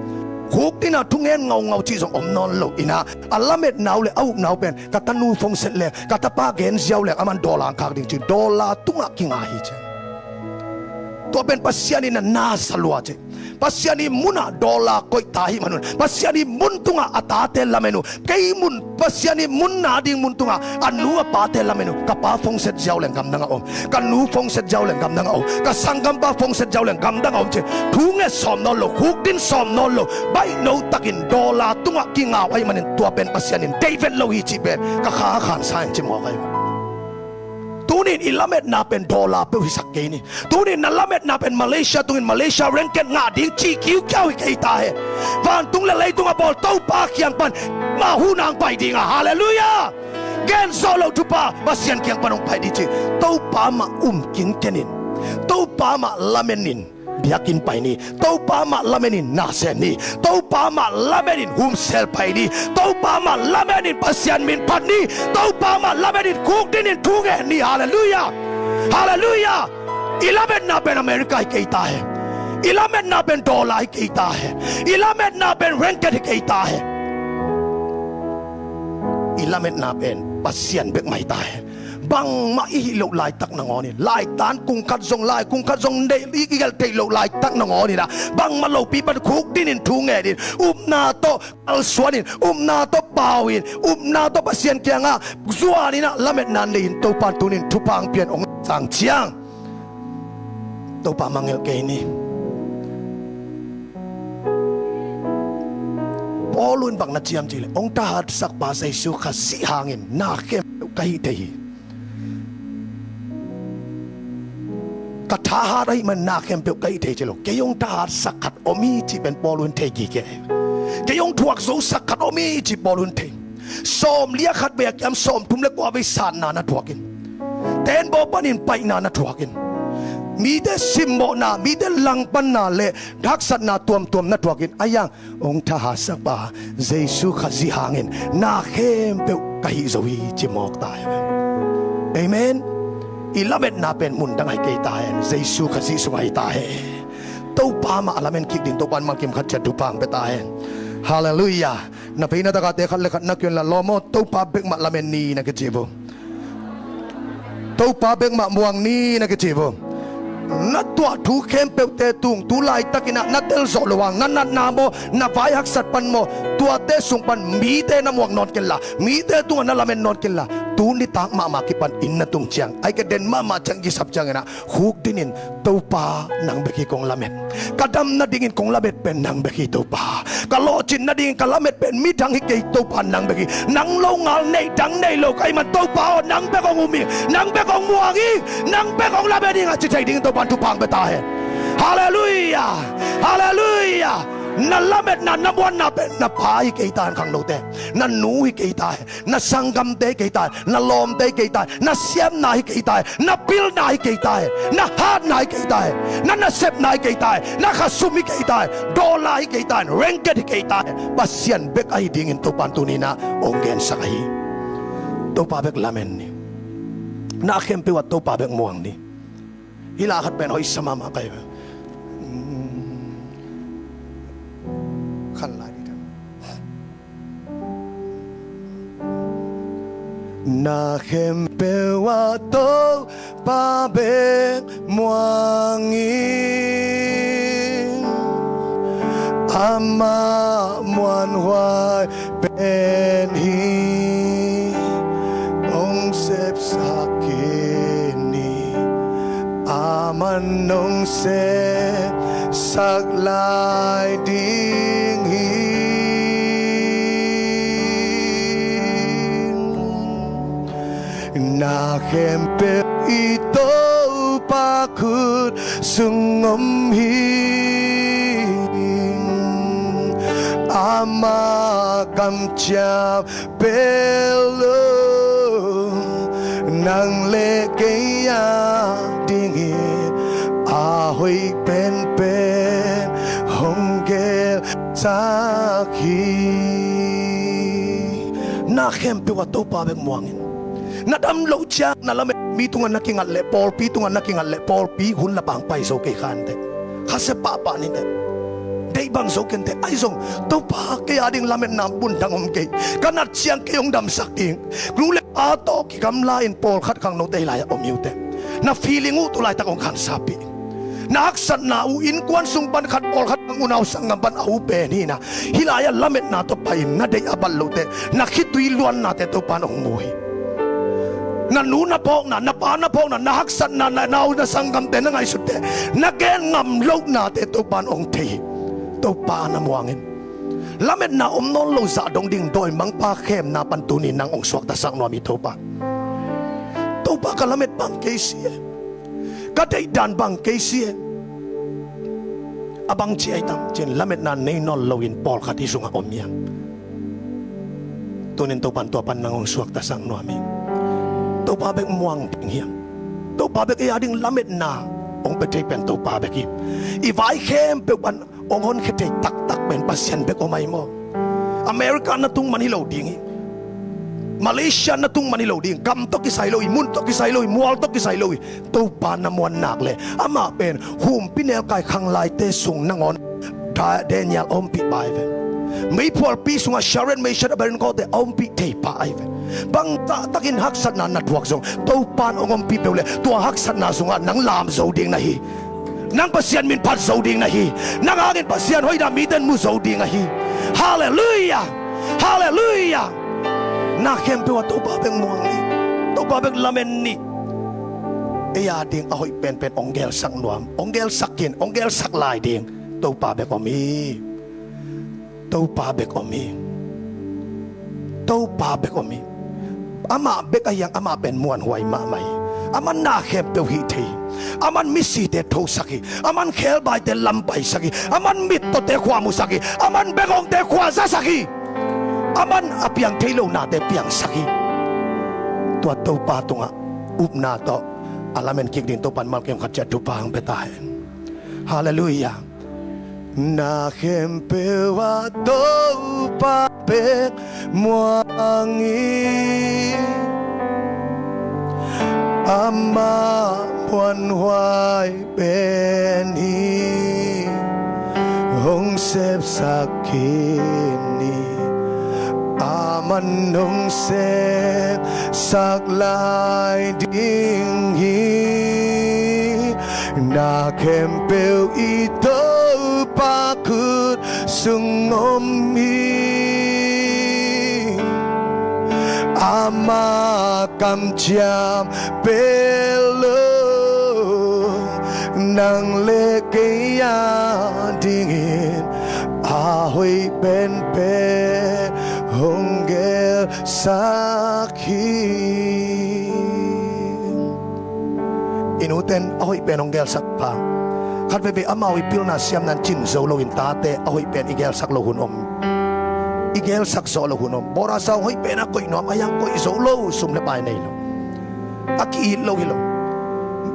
Khukdin ah thungen ngaungau cih zong om nawn lo inah, a lametna uh le a upna uh pen ka tanu phone set leng, ka tapa gen ziau leng, aman dollar ang khak ding ci, dollar tungah kinga hi ci. Tua pen Pasian in a nasa lua ci. Pasian ii munah dollar koih ta ahih manun, Pasian ii mun tungah a tate lamen uh. Kei mun, Pasian ii mun na ding mun tungah a nu a pate lamen uh. Ka pa phone set ziau leng gamdang a om, ka nu phone set ziau leng gamdang a om, ka sanggampa phone set ziau leng gamdang a om ci. Thu nget sawm nawn lo, khukdin sawm nawn lo, baihno takin dollar tungah kinga uh ahih manin tua pen Pasian in deih vet lo hi cih pen ka kha a khansa in ci mawk ahi. Tunin i lametna pen dollar peuh hisak kei ni. Tunin na lametna pen Malaysia tungin Malaysia ringgit ngah ding cih kiukiau hi kei ta hen. Vantung le leitung a bawl Topa kiang pan ma huhna hong pai ding a. Halleluiah. Gen zawh loh thupha Pasian kiang pan hong pai ding ci. Topa mah um kinken in, Topa mah lamen in biakinn pai ni. Topa mah lamen in na sem ni. Topa mah lamen in humsel pai ni. Topa mah lamen in Pasian min phat ni. Topa mah lamen in khukdin in thu ngen ni. Halleluiah. Halleluiah. I lametna pen America hi kei ta hen. I lametna pen dollar hi kei ta hen. I lametna pen ringgit hi kei ta hen. I lametna pen Pasian bek mah hi ta hen. Bangmah i hih loh laitak nangawn in, laitan kung khat zong, lai kung khat zong deih i gelh theih loh laitak nangawn in ah, bangmah lopi pan khukdin in thu ngen in, upna tawh kalsuan in, upna tawh pau in, upna tawh Pasian kiangah zuan in ah lametna nei in, Topa in tunin thupha hong pia in hong sang ciang, Topa mangngilh kei ni. Paul in bang na ci hiam cih leh, hong thahatsakpa Jesu Khazih hangin na khempeuh ka hih thei hi. Ka thahat ahih man na khempeuh ka hih thei ci lo. Kei hong thahatsak khat om hi cih pen Paul in thei gige. Kei hong thuak zosak khat om hi cih Paul in thei. Sawmli ah khat vei a kiam sawmthum le kua vei satna na thuak in, tenbaw panin paihna na thuak in, mite simmawhna, mite langpanna le haksatna tuamtuam na thuak in, a yang hong thahatsakpa Jesu Khazih hangin na khempeuh ka hih zo hi ci mawk ta hen. Amen. I lametna pen mundang ah hi kei ta hen, Jesu Khazih sungah hi ta hen. Topa mah a lamen kik ding Topa in mangkim khat ciat thupha hong pia ta hen. Halleluiah. Na vei na tak a te khat le khat na kiun la, lawm aw, Topa bek mah lamen ni na kici vo. Topa bek mah muang ni na kici vo. Na tuah thu khempeuhte tung tu laitakin ah na tel zawh loh hang, na natna maw, na vai haksat pan maw, tuate sung pan mite na muak nawn kei la, mite tungah na lamen nawn kei la, tu nitak mahmah kipan inn na tung ciang, ahih kei leh den mahmah ciang kisap ciangin ah, khukdin in, Topa nang bek hi kong lamet. Ka dam nadingin kong lamet pen nang bek hi Topa. Ka lawhcin nadingin ka lamet pen midang hi kei Topa, nang bek hi. Nang longal neih dang nei lo ka hih man Topa aw, nang bek hong um ing, nang bek hong muang ing, nang bek hong lamen ing a ci thei dingin Topa in thupha hong pia ta hen. Halleluiah. Halleluiah. Na lametna, na muanna pen na pa hi kei ta hen khangnote, na nu hi kei ta hen, na sanggamte hi kei ta hen, na lawmte hi kei ta hen, na siamna hi kei ta hen, na pilna hi kei ta hen, na hatna hi kei ta hen, na nasepna hi kei ta hen, na khasum hi kei ta hen, dollar hi kei ta hen, ringgit hi kei ta hen, Pasian bek ahi dingin Topa'n tuni-in ah hong gensak ahi. Topa bek lamen ni. Na khempeuh ah Topa bek muang ni. Hih la khat pen hoih sa mahmah ka hi ve. Khan lai dih. Na khempeuh ah Topa bek muang in, amah muanhuai pen hi, hong sepsak khin hi, aman hong sepsak lai ding hi. Na khempeuh i Topa khut sung om hi, ama kamciam bel lo, nang le kei a dingin a hoih penpen hong gelsak hi. Na khempeuh ah Topa bek muang in. Na dam loh ciang na lamet mi tungah na kingat leh, pawlpi tungah na kingat leh, pawlpi hun la pang pai zo kei kha inteh. Khasia pahpah ni inteh. Deih bang zo kei inteh. Ahi zong Topa, kei a ding lametna bundang om kei. Ka nat ciang kei hong damsak ding. Nu le pa tawh kigamla in pawlkhat khangnote hih lai-ah om hi uh teh. Na feeling uh tu laitak hong khansappih. Na haksatna uh innkuan sung pan khat, pawlkhat pan unau sanggam pan a uh pen hi na. Hih lai-ah lametna tawh pai-in na deih a bat loh teh, na khitui luannate Topa'n hong mu hi. Na nu na phawkna, na pa na phawkna, na haksatna, na nau na sanggamte na ngaihsut teh, na gen ngam lohnate Topa'n hong thei hi. Topa na muang in. Lametna om nawn lo zah dong ding dawimangpa khemna pan tuni nang hong suaktasak nuam hi Topa. Topa, ka lamet bang kei si e. Ka deihdan bang kei si e. A bangci ahi tam ci-in lametna nei nawn loin pawlkhat hih sungah om hiam? Tuni-in Topa'n tua pan nang hong suaktasak nuam hi. Topa bek muang ding hiam? Topa bek ei a ding lametna hong pia thei pen Topa bek hi. I vai khempeuh pan hong honkhia thei taktak pen Pasian bek om ahi maw? America na tung man hi lo ding hi. Malaysia na tung man hi lo ding. Gam tawh kisai lo hi, mun tawh kisai lo hi, mual tawh kisai lo hi. Topa na muan nak leh amah pen humpinelkai khanglaite sung nangawn Da-, Daniel a ompih pa ahi ve. Meiphualpi sungah Shadrach, Meshach, Abednego-te a ompih thei pa ahi ve. Bang taktakin haksatna na thuak zong Topa'n hong ompih peuh leh tua haksatna sungah nang lam zo ding na hi. Nang Pasian min phat zo ding na hi. Nang hangin Pasian hoihna mite in mu zo ding ahi. Halleluiah. Halleluiah. Na khempeuh ah Topa bek muang ni. Topa bek lamen ni. Ei a ding a hoih penpen hong gelsak nuam, hong gelsak khin, hong gelsak lai ding Topa bek om hi. Topa bek om hi. Topa bek om hi. Amah bek ahi hang amah pen muanhuai mahmah hi. Aman na khempeuh hih thei hi. Aman misite thosak hi. Aman khebaite lampaisak hi. Aman mittawte khua musak hi. Aman bek hongte khua zasak hi. Aman a piang thei lo nate piangsak hi. Tua Topa tungah upna tawh a lamen kik ding Topa'n malkem khat ciat thupha hong pia ta hen. Halleluiah. Na khempeuh ah Topa bek muang hi. Amah muanhuai pen hi. Hong sepsak khin hi. Aman hong sepsak lai ding hi. Na khempeuh i Topa khut sung om hi. Ama kamciam bel lo, nang le kei a dingin a hoih penpen hong gelsak hi. I nute in a hoih pen hong gelsak pha. Khat veivei amau i pilna siamna in cin zo loin tate a hoih pen i gelsak lo hun om. I gelsak zawh lo hun om. Bawra sawng hoih pen a koih nuam a, hiang koih zo lo, sum le pai nei lo. A ki-it lo hi lo.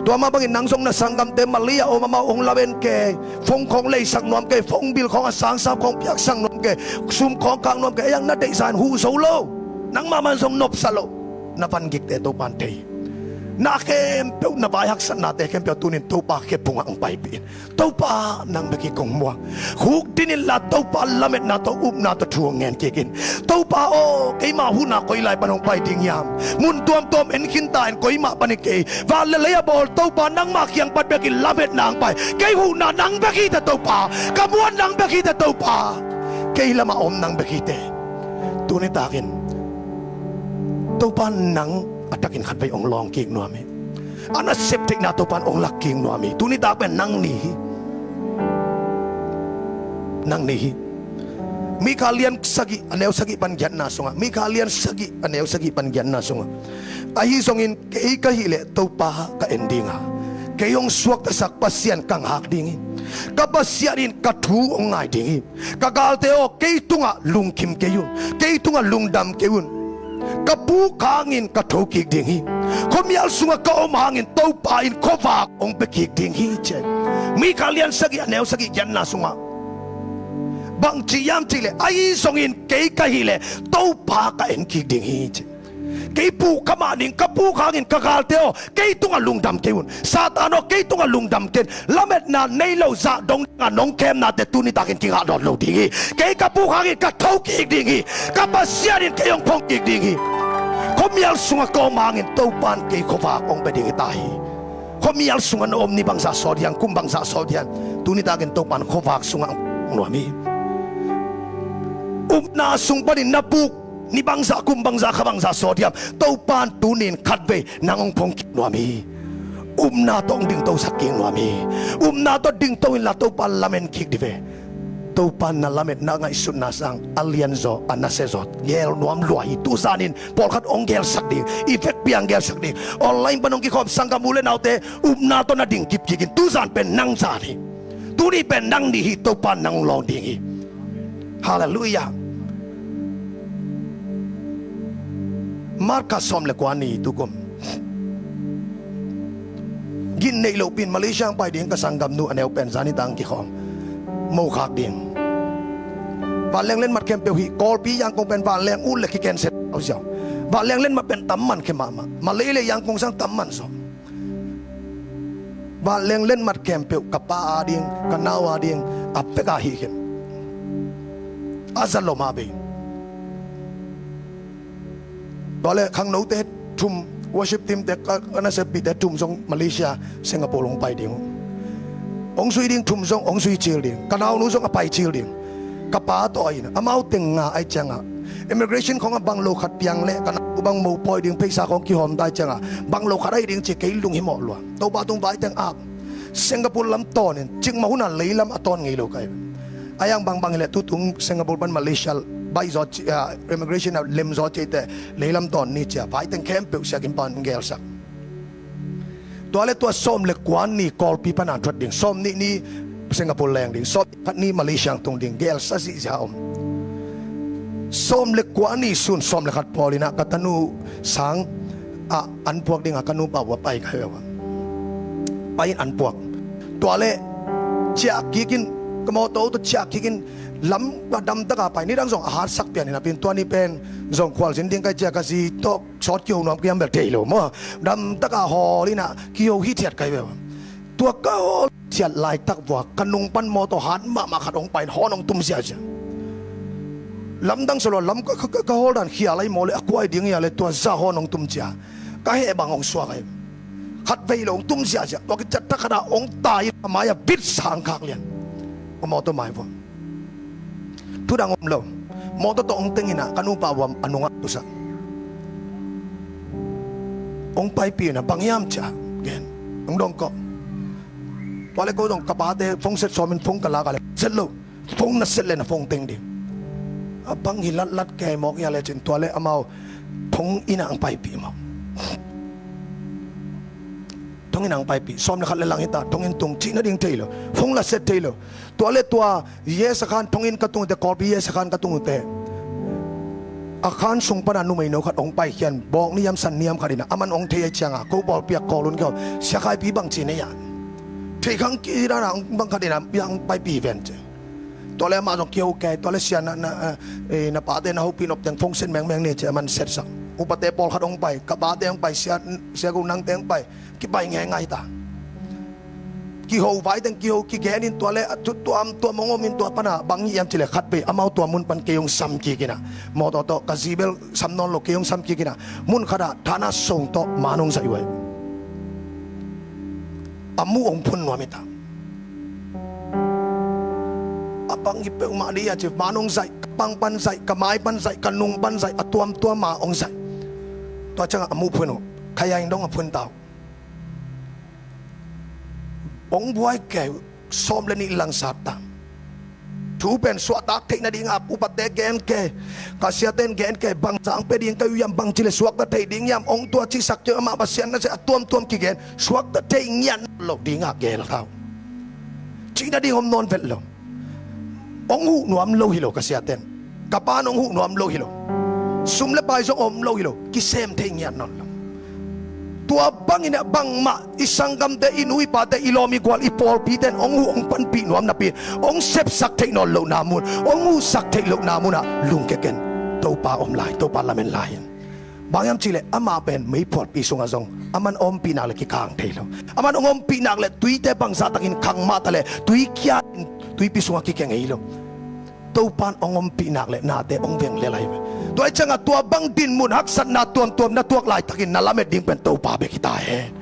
Tua mah bangin nang zong na sanggamte Malay a om amau hong lamen kei, phone khawng leisak nuam kei, phone bill khawng a sangsap khawng piaksak nuam kei, sum khawng kak nuam kei, a hiang na deihzan huh zo lo. Nangmah man zong nopsa lo. Na vangikte Topan thei. Na khempeuh, na vai haksatnate khempeuh tunin Topa khe phungah hong paipih in. Topa nang bek hi kong muang. Khuk din inla Topa lametna tawh upna tawh thu hong ngen kik in. Topa aw, keima huhna koi lai pan hong pai ding hiam? Mun tuamtuam en khinta in, koimah pan hi kei. Van le lei a bawl Topa nangmah kiang pan bekin lametna hong pai. Kei huhna nang bek hi teh Topa. Ka muan nang bek hi teh Topa. Kei lamah om nang bek hi teh. Tuni takin Topa nang a takin khatvei hong lawng kik nuam hi. A nasep theihna Topan hong lak kik nuam hi. Tuni tak pen nang ni hi. Nang ni hi. Mikha lian sagih a neu sagih pan giatna sungah, Mikha lian sagih a neu sagih pan giatna sungah, ahi zongin kei ka hih leh Topa ka en ding a, kei hong suaktasak Pasian ka ngak ding hi. Ka Pasian in ka thu hong ngai ding hi. Ka galte aw, kei tungah lungkim kei un, kei tungah lungdam kei un. Ka puk hangin ka thokik ding hi. Khuamial sungah ka om hangin Topa in khuavak hong pia kik ding hi, ci. Mikha lian sagih a neu sagih giatna sungah bang ci hiam cih leh, ahi zongin kei ka hih leh Topa ka en kik ding hi, ci. Kei puk kha mah ding, ka puk hangin ka galte aw, kei tungah lungdam kei un. Satan aw, kei tungah lungdam kei un. Lametna nei lo zah dong dinga nong khemnate tuni takin kingah nawn lo ding hi. Kei ka puk hangin ka thokik ding hi. Ka Pasian in kei hong phong kik ding hi. Khuamial sungah ka om hangin Topan kei khuavak hong pia ding hi ta hi. Khuamial sungah na om ni bangzah sawt hiam, kum bangzah sawt hiam, tuni takin Topan khuavak sungah hong nuam hi. Upna sung panin na puk ni bangzah, kum bangzah, kha bangzah sawt hiam, Topan tunin khatvei nang hong phong kik nuam hi. Upna tawh hong dingtosak kik nuam hi. Upna tawh dingto inla Topa lamen kik dih ve. Topa na lametna ngaihsutna sang a lianzaw, a nasiazaw gel nuam lua hi. Tuzanin pawlkhat hong gelsak ding, i vekpi-a hong gelsak ding. Online pan hong kikhawm sanggam u le naute upna tawh na ding kipkik in. Tuzan pen nang zan hi. Tuni pen nang ni hi, Topa nang lawng ding hi. Halleluiah. Marka sawm le kua ni tukum. Gin neih lohpin Malaysia ang pai ding ka sanggamnu a neu pen zani tang kikhawm. Mokhak ding. Vanleng lenmat khempeuh hi, Kawlpi Yangon pen vanleng ut le kikenset au ziau. Vanleng lenmat pen tam man khe mahmah. Malay le Yangon sang tam man zaw. Vanleng lenmat khempeuh ka pa a ding, ka nau a ding, a pek a hi khin. A za lo mah bei. Tua le khangnote thum, worship team te, ka, ka naseppihte thum zong Malaysia, Singapore hong pai ding uh. Hong zui ding thum zong, hong zui cil ding. Ka naunu zong a pai cil ding. Ka pa tawh a in, amau teng nga ai ciangah, immigration khawngah bang lo khat piang leh ka nau bang mopawi ding, pheisa khawng kihawm ta ai ciangah, bang lo khat ai ding ci kei lung himawh lua. Topa tung vai teng ap. Singapore lam tawn in, cikmah hunah leilam a tawn ngei lo kai. A yang bangbang hileh tutung Singapore pan Malaysia baih zaw ci, ah, immigration a lem zaw ci teh leilam tawn ni cia. Vai teng khempeuh siakin pan gelsak. Tua le tua sawm le kua ni Kawlpi pana thuat ding, sawm nih ni Singapore leng ding, sawm khat ni Malaysia tung ding, gelsa zihziah om. Sawm le kua ni sun sawm le khat pawl inah ka tanu sang ah an puak dingah ka nupa ua pai ka hi uh a. Pai in an puak. Tua le ciah kikin ka mawtaw tawh ciah kikin lam a damtaka pai, nidang zong a hatsak pian inah pin tua ni pen zong khualzin ding kai cia ka zi tawh sawt kiho nuam kiam bel thei lo maw. Damtaka hawl inah kiho hithiat kai ve. Tua ka hawl thiat laitak vua ka nung pan mawtaw hat mahmah khat hong pai in hawn hong tum ziahziah. Lamdang solo lam ka, ka, ka, ka hawl dan khia lai maw le a kuai ding ia le tua za hawn hong tum cia. Ka heh bang hong suak ai. Khat vei lo hong tum ziahziah. Tua kiciat thak khatah hong tai in a mai-ah vit sang khak lian. Ka mawtaw mai vua. Thudang om lo. Mawtaw tawh hong teng inah ka nupa vuam a nungah tusak. Hong paipih inah bang hiam ciah gen. Hong dong kawh. Tua le ko dong ka pate phone set sawmin phone ka lak a le set lo. Phone na set le na phone teng ding. A bang hi latlat kei mawk ia le cin tua le amau phone inah hong paipih mawk. Thonginn ang paipih, sawm le khat le lang hita, thonginn tung, cih nading thei lo, phone la set thei lo. Tua le tua, yes a khan, thonginn ka tung uh teh, Kawlpi yes a khan ka tung uh teh, a khan sung pana numeino khat hong paikhian, bawk niam san niam khat in a, aman hong thei a, cianga ko pawlpi a call un kei uh, Sia Khaipi bang ci nei a, thei khang kidana bang khat in a, biang paipih ven ci. Tua le amah zong kiho kei, tua le sia na, na, eh, na pate na hopih nop teng phone set mengmeng ni ci, aman set sak. Upate pawlkhat hong pai, ka pate hong pai, sia, sia ko nangte hong pai, kipai ngeingai ta. Kiho vai teng kiho kigen in, tua le a tu tuamtuam hong om in, tua pana bang hiam cih le khatvei amau tua mun pan kei hong sam kik in a, mawtaw tawh ka zi bel sam nawn lo, kei hong sam kik in a, mun khat ah thana song tawh man hong zaih uh hi. A muh hong phun nuam hi ta. A bang hi peuhmah dih a ci, man hong zaih, ka pang pan zaih, ka mai pan zaih, ka nung pan zaih, a tuamtuam a hong zaih. Tua ciangah a muh phun uh, khayaing dong a phun ta uh. Hong buai kei uh, sawm le nih langsat ta. Thu pen suahtak theih nading a upate gen kei, ka siate in gen kei, bangzah hong pia ding ka hi uh hiam, bangci le suakta thei ding hiam, hong tua cihsak kei uh, amah Pasian na sia, a tuamtuam kigen, suakta thei ngiat lo ding a gel ta uh. Cih nading om nawn vet lo. Hong huh nuam lo hi lo ka siate in. Ka pa in hong huh nuam lo hi lo. Sum le pai zong om lo hi lo. Kisem thei ngiat nawn lo. Tua bangin a bangmah i sanggamte, i nu i pate, i lawm i gual, i pawlpite in hong huh hong panpih nuam napi, hong sepsak theih nawn lohna mun, hong huhsak theih lohna munah lungkia ken. Topa om lai, Topa lamen lai in. Bang hiam cih leh amah pen meiphualpi sungah zong aman a ompih nak le kikang thei lo. Aman hong ompih nak le tuite bangzah takin khang mah ta le, tui kia in tuipi sungah kikia ngei lo. Topa in hong ompih nak le nate hong veng lel ahi ve. Tua hi ciangah tua bang dinmun haksatna tuamtuam na tuak laitakin na lamet ding pen Topa bek hi ta hen.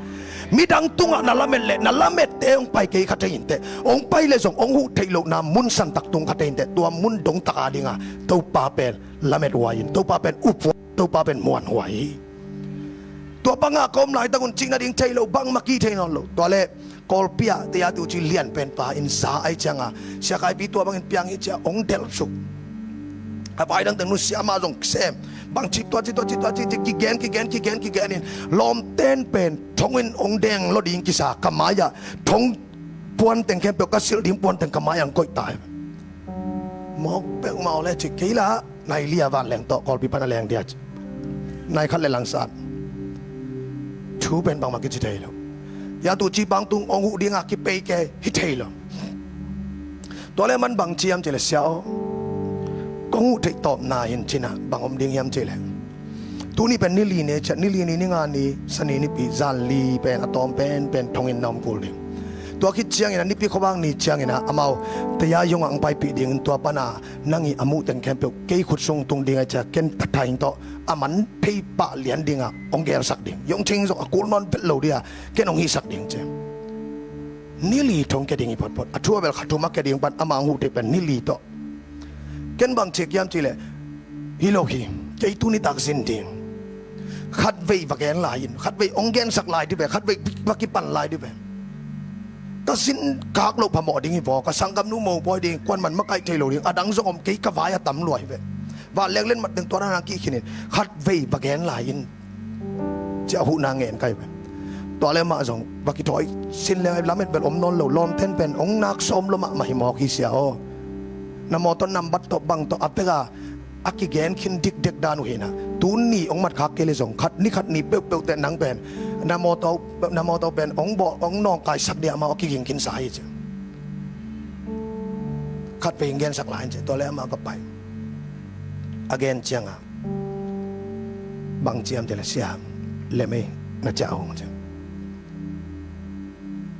Midang tungah na lamet le na lamette hong pai kei kha thei inteh, hong pai le zong hong huh theih lohna mun santak tung kha thei inteh, tua mun dongtak a dingah Topa pen lamet huai in, Topa pen up huai, Topa pen muan huai hi. Tua bangah ka om laitak un cih nading thei lo, bangmah kithei nawn lo. Tua le Kawlpi ah taya tu ci lian pen pa in za ahi cianga, Sia Khaipi tua bangin piang hi cia hong delh suk. A vai dang teng nusia, amah zong sem, bang ci tua ci tua ci tua ci ci kigen kigen kigen kigen in, lawmten pen thong in hong deng lo ding kisa, ka mai-ah thong puan teng khempeuh, ka silh ding puan teng ka mai-ah hong koih ta hi. Mawk peuhmah aw le ci, kei lah nai li a vanleng tawh Kawlpi pan a leng dia ci. Nai khat le langsat. Thu pen bangmah kici thei lo. Ya tu ci bang tung hong huh dinga kipei kei hi thei lo. Tua le man bang ci hiam cih le, sia aw, kong huh theih tawpna in cinah bang om ding hiam cih le, tuni pen ni li ni ciah, ni li ni, ni nga ni, Sani nipi, zan li pen a tawm pen pen thong in na om kul ding. Tua khit ciangin a nipi khuavak ni ciangin a amau taya yongah hong paipih dingin tua pana nang ih a muh teng khempeuh kei khut sung tung ding ahi cia, ken thathai tawh a man thei pah lian dingah hong gelsak ding. Yong Ching zong a kul nawn vet lo dia, ken hong hihsak ding ci. Ni li thong kia ding hi photphot. A thu a bel kha thum a kia ding pan ama hong huh thei pen ni li tawh. Ken bang ci kiam cih leh, hi lo hi, kei tuni tak zin ding. Khatvei va gen lai in, khatvei hong gensak lai di ve, khatvei va kipan lai di ve. Ka zin kak loh phamawh ding hi vaw, ka sanggamnu mopawi ding, kuan man makaih thei lo ding, a dang zong om, kei ka vai a tam lua hi ve. Vanleng len mat ding tua nang kih khinin, khatvei va gen lai in, ci a huhna ngen kai ve. Tua le mah zong va kithawi sin le lamet bel om nawn lo, lawmten pen hong nak sawm lo mahmah hi mawk hi sia aw. Na mawtaw nambat tawh bang tawh a pek a, a kigen khin dikdek dan uh hinah, tun ni hong mat khak kei le zong khat ni khat ni peuhpeuh teh nang pen na mawtaw, na mawtaw pen hong bawh, hong nawngkaisak dia amau a kiging khinsa hi ci. Khatvei hong gensak lai in ci. Tua le amah va pai. A gen ciangah bang ciam cih le, sia, lem ei, na ciah hong ci.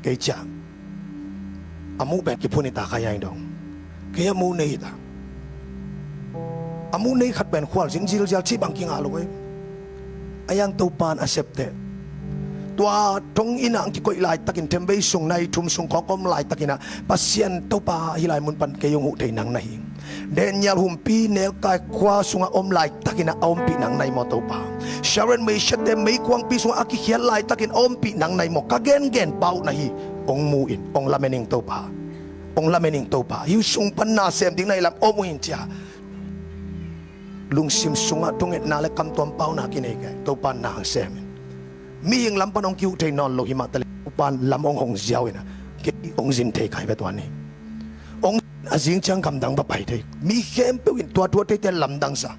Kei ciah a muh pen kiphun hi ta kha hiai dong. Kei a muh nei hi ta. A muh nei khat pen khual zin zilzial cih bang kingah lo ei. A yang Topa in a septeh. Tua thong innah hong kikoih laitakin themvei sung nai thum sung khawng ka om laitakinah Pasian Topa hih lai mun pan kei hong huh thei nang na hi. Daniel humpi nelkai khua sungah om laitakinah a ompih nang na hi maw Topa. Sharon meisiatte meikuangpi sungah a kikhiat laitakin a ompih nang na hi maw. Ka gengen pa uh na hi. Hong mu in, hong lamen ing Topa. Hong lamen ing Topa. Hih sung pan na sem ding na hi lam om uh in cia. Lungsim sungah thungetna le kamtuam pauna kinei kei. Topa na hong sem in. Mihing lam pan hong kihuh thei nawn lo hi mah ta le, pan lam hong hong ziau in a, kei hong zin thei kai ve tua ni. Hong a zing ciang gamdang va pai thei. Mi khempeuh in tua thu a theite lamdang sa.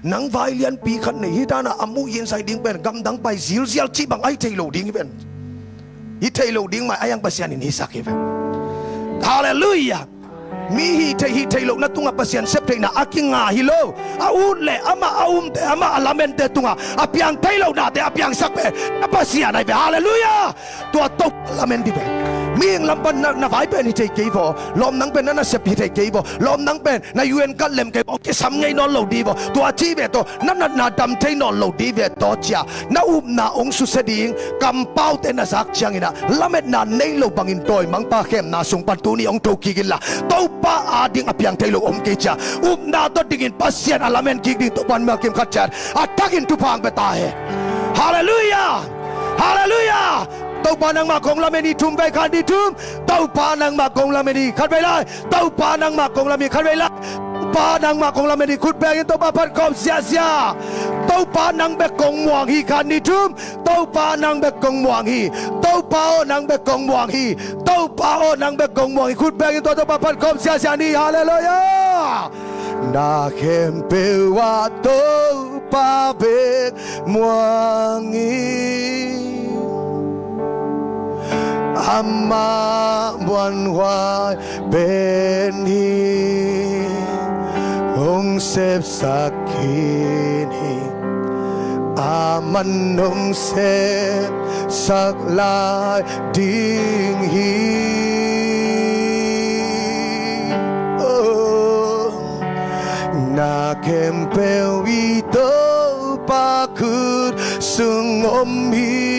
Nang vai lianpi khat nei hi dan a, a muh in sai ding pen gamdang pai zilzial cih bang a hi thei lo ding hi ven. Hi thei lo ding mai a, hiang Pasian in hisak hi ven. Halleluiah. Mi hi thei, hi thei lohna tungah Pasian sep theihna a kinga hi lo. A ut le amah a umte, amah a lamente tungah a piang thei lohnate a piangsak pen a Pasian ahi ve. Halleluiah. Tua Topa lamen dih ve. Mihing lam pan na, na vai pen hi thei kei vaw, lawm nang pen na nasep hi thei kei vaw, lawm nang pen na U N card lem kei vaw, kisam ngei nawn lo dih vaw. Tua ci ve tawh na natna dam thei nawn lo dih ve tawh cia. Na upna hong susia ding kampaute na zak ciangin a, lametna nei lo bangin dawimangpa khemna sung pan tuni hong tho kik inla, Topa ading a piang thei lo om kei cia. Upna tawh dingin Pasian a lamen kik ding Topa in mel kim khat ciat a thakin thupha hong pia ta hen. Halleluiah. Halleluiah. Topa nangmah kong lamen hi, thum vei khat ni thum. Topa nangmah kong lamen hi, khat vei lai. Topa nangmah kong lamen hi, khat vei lai. Topa nangmah kong lamen hi, khut bengin Topa phat khawm ziahziah. Topa nang bek kong muang hi, khat ni thum. Topa nang bek kong muang hi. Topa aw nang bek kong muang hi. Topa aw nang bek kong muang hi, khut bengin tua Topa phat khawm ziahziah ni. Halleluiah. Na khempeuh ah Topa bek muang hi. Amah muanhuai pen hi, hong sepsak khin hi. Aman hong sepsak lai ding hi. Oh. Na khempeuh i Topa khut sung om hi.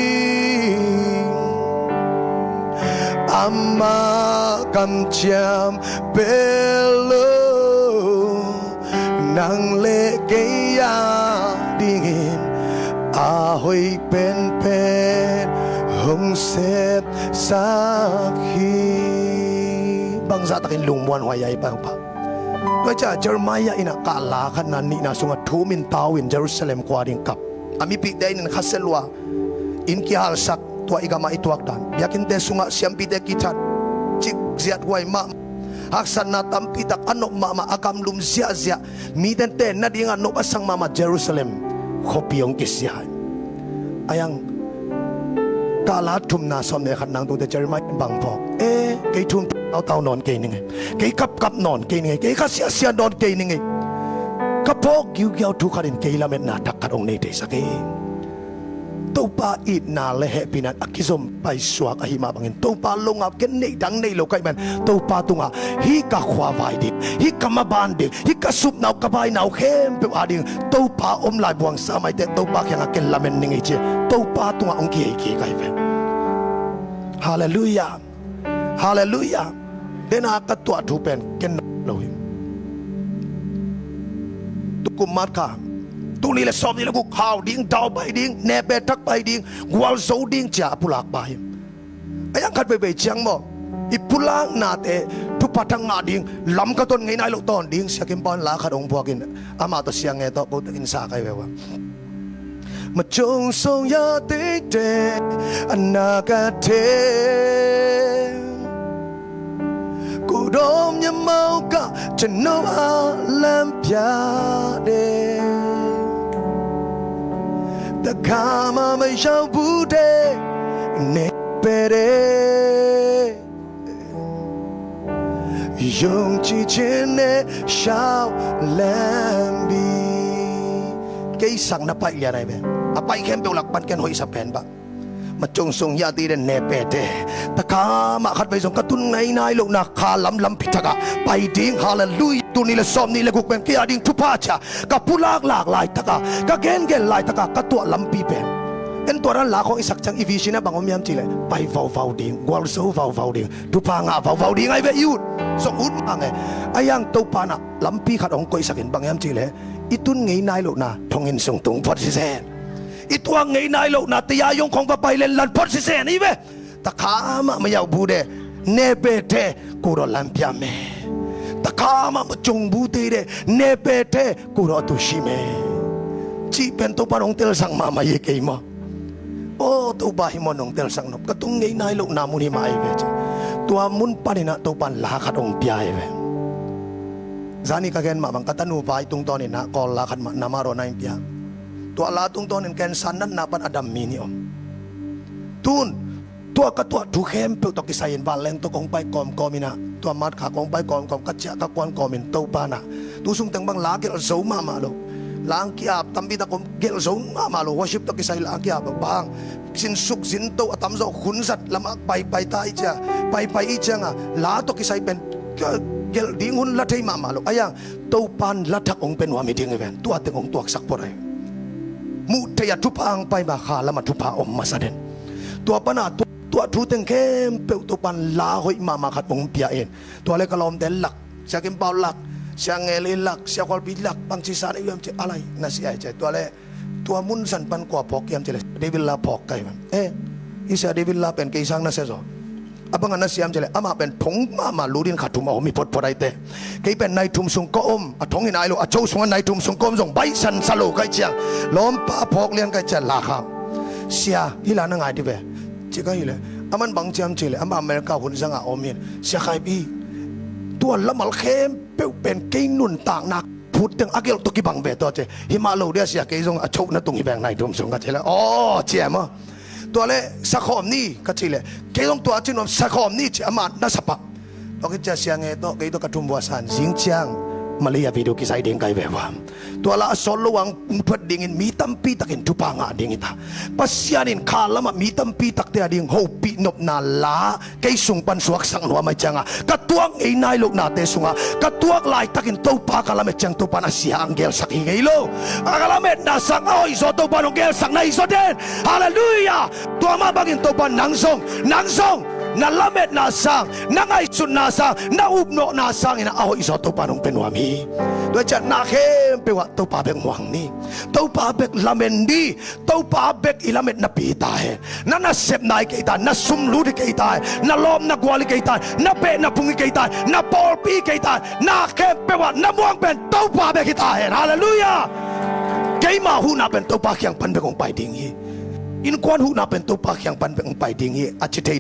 Amah kamciam bek lo, nang le kei a dingin a hoih penpen hong sepsak hi. Bangzah takin lungmuanhuai a i pau pah. Tua hi ciah Jeremiah in a kah la khatna nihna sungah thum in tau in Jerusalem khua ding kap. A mipihte in khasia lua, inn kihalsak, tua i gamah i tuak dan, biakinnte sungah siampite kithat, cik ziathuai mahmah, haksatna tampi tak a nop mahmah, a gamlum ziahziah, mite tenna dingah nop a sang mahmah Jerusalem khuapi hong kisia hi. A hiang kah la thumna sawm le khat nang tungte Jeremiah in bang phawk? E, kei thum tautau nawn kei ning ei. Kei kapkap nawn kei ning ei. Kei khasiasia nawn kei ning ei. Ka phawk giugiau thu khat in kei lametna thak khat hong nei theisak hi. Topa itna le hehpihna a kizom paisuak ahih mah bangin Topa lungah ken neih dang nei lo ka hih man Topa tungah hih ka khuavai ding, hih ka maban ding, hih ka supna uh ka baina uh khempeuh a ding Topa om lai buang sa maite Topa kiangah ken lamen ning ei ci. Topa tungah hong kihei kik ahi ve. Halleluiah. Halleluiah. Dena ka tuah thu pen ken lo hi. Tukum March kha, tul nih le sawm nih le guk hau ding, dau pai ding, nepe thak pai ding, gualzo ding cia a pulak pa hi. A hiang khat veivei ciang maw, i pulaknate thupha thak ngah ding lam ka ton ngei nai loh tawn ding Sia Kim Paul in la khat hong buakin, amah tawh siang nge tawh ko takin sa kai ve ua. Machung sung ya tite anakate, kudom ya mau ka chano a lam pya de. Takama ma yau bu de ne pe de. Yung ci cin ne shau lam bi. Kei sang na paih lian ai ve. A paih khempeuh lak pan ken hoih sa pen ba. Machung sung ya ti den ne pe te. Takama khat vei zong ka tun ngei nai lohna kha lam lampi thakah pai ding. Halleluiah. Tul nih le sawm nih le guk pen kei a ding thupha cia ka pulak lak laitakah, ka gengen laitakah ka tuah lampi pen. En tua dan la khawng i sak ciang i vision a bang om hiam cihleh pai vauvau ding, gualzo vauvau ding, thupha ngah vauvau ding ai ve i ut. Zong ut mah nge. A hiang Topa in a lampi khat hong koihsak in bang hiam cihleh i tun ngei nai lohna thonginn sung tung phot sisen. I tuak ngei nai lohna tei a yong khong va pai lenlan phot sisen i ve. Takama ma yau bu de ne pe te kuro lam pia me. Takama ma cung bu te de ne pe te kuro tu shi me. Cih pen Topa in hong telsak mahmah hi kei maw. Aw, Topa, hih mun hong telsak nop, ka tung ngei nai lohna mun hih mah ahi ve ci. Tua mun panin ah Topa in la khat hong pia hi ve. Zani ka gen mah bang, ka tanu vai tungtawnin ah Kawl la khat mah, Namaro na hong pia. Tua la tungtawnin cancer natna pan a dam mi nih om. Tun tua ka tuah thu khempeuh tawh kisai in vanleng tawh kong pai kawmkawm in ah, tua March kha kong pai kawmkawm, ka ciah ka kuan kawmin Topa in ah tu sung teng bang la gelh zo mahmah lo. La hong ki-ap tampi tak om, gelh zo mahmah lo. Worship tawh kisai la hong ki-ap lo. Bang, sinsuk zinto a tamzaw hun zat lamah paipai ta i cia, paipai i cianga la tawh kisai pen gelh ding hun la thei mahmah lo. Ahi hang Topa in la thak hong pia nuam hi ding hi ven. Tua teng hong tuaksak phot ahi. Muh theih a thupha hong pai ma, kha lamah thupha om masa den. Tua pana tua, tua thu teng khempeuh Topa in la hoih mahmah khat hong pia in. Tua le ka lawmte lak, Sia Kim Pau lak, Sia Ngeli lak, Sia Khualpi lak, bangci sa na hiam ci, a lai na sia hi ci. Tua le tua mun zan pan kua phawk hiam ci le, David La phawk kai man. Eh, i Sia David La pen kei sang na sia zaw. A bang a na siam ci le, amah pen thong mahmah lutin kha thum a om hi photphot ahi te. Kei pen nai thum sung ka om, a thong hi nai lo, a cho sungah nai thum sung ka om zong baihsan sa lo kai ciang, lawmpa phawk lian kai ciang la kham. Sia, hi la na ngai di ve. Ci ka hi le, aman bang ciam ci le, amah America hun zanga om hin. Sia Khai Pi, tua lamal khempeuh pen kei nuntakna phut teng a gelh tawh kibang ve tua ci. Hi mah lo dia sia, kei zong a cho na tung hi veng nai thum sung ka ci le. Aw, ciam aw. Tua le sakhawm ni ka ci le, kei zong tua ci nuam, sakhawm ni ci, amah na sapak. Tua ki cia sia nge tawh kei tawh ka thum vua san zing ciang Malaysia video kisai ding kai ve vua. Tua la a sawt lo ang thuat dingin mi tampi takin thupha ngah ding hi ta. Pasian in kha lamah mi tampi takte a ding hopih nopna la kei sung pan suaksak nuam ahi cianga, ka tuak ngei nai lohnate sungah ka tuak laitakin Topa ka lamet ciang Topa in a sia ang gelsak hi ngei lo. A ka lametna sang a hoihzaw Topa in hong gelsak na hi zaw den. Halleluiah. Tua mah bangin Topa in nang zong, nang zong na lametna sang, na ngaihsutna sang, na upnawhna sangin a hoihzaw Topa in hong pia nuam hi. Tua ciah na khempeuh ah Topa bek muang ni. Topa bek lamen ni. Topa bek i lametna pi ta hen. Na nasepna hi kei ta, na sumlut hi kei ta hen, na lawm na gual hi kei ta hen, na peh na phung hi kei ta hen, na pawlpi hi kei ta hen. Na khempeuh ah na muang pen Topa bek hi ta hen. Halleluiah. Keima huhna pen Topa kiang pan bek hong pai ding hi. Innkuan huhna pen Topa kiang pan bek hong pai ding hi, a ci thei.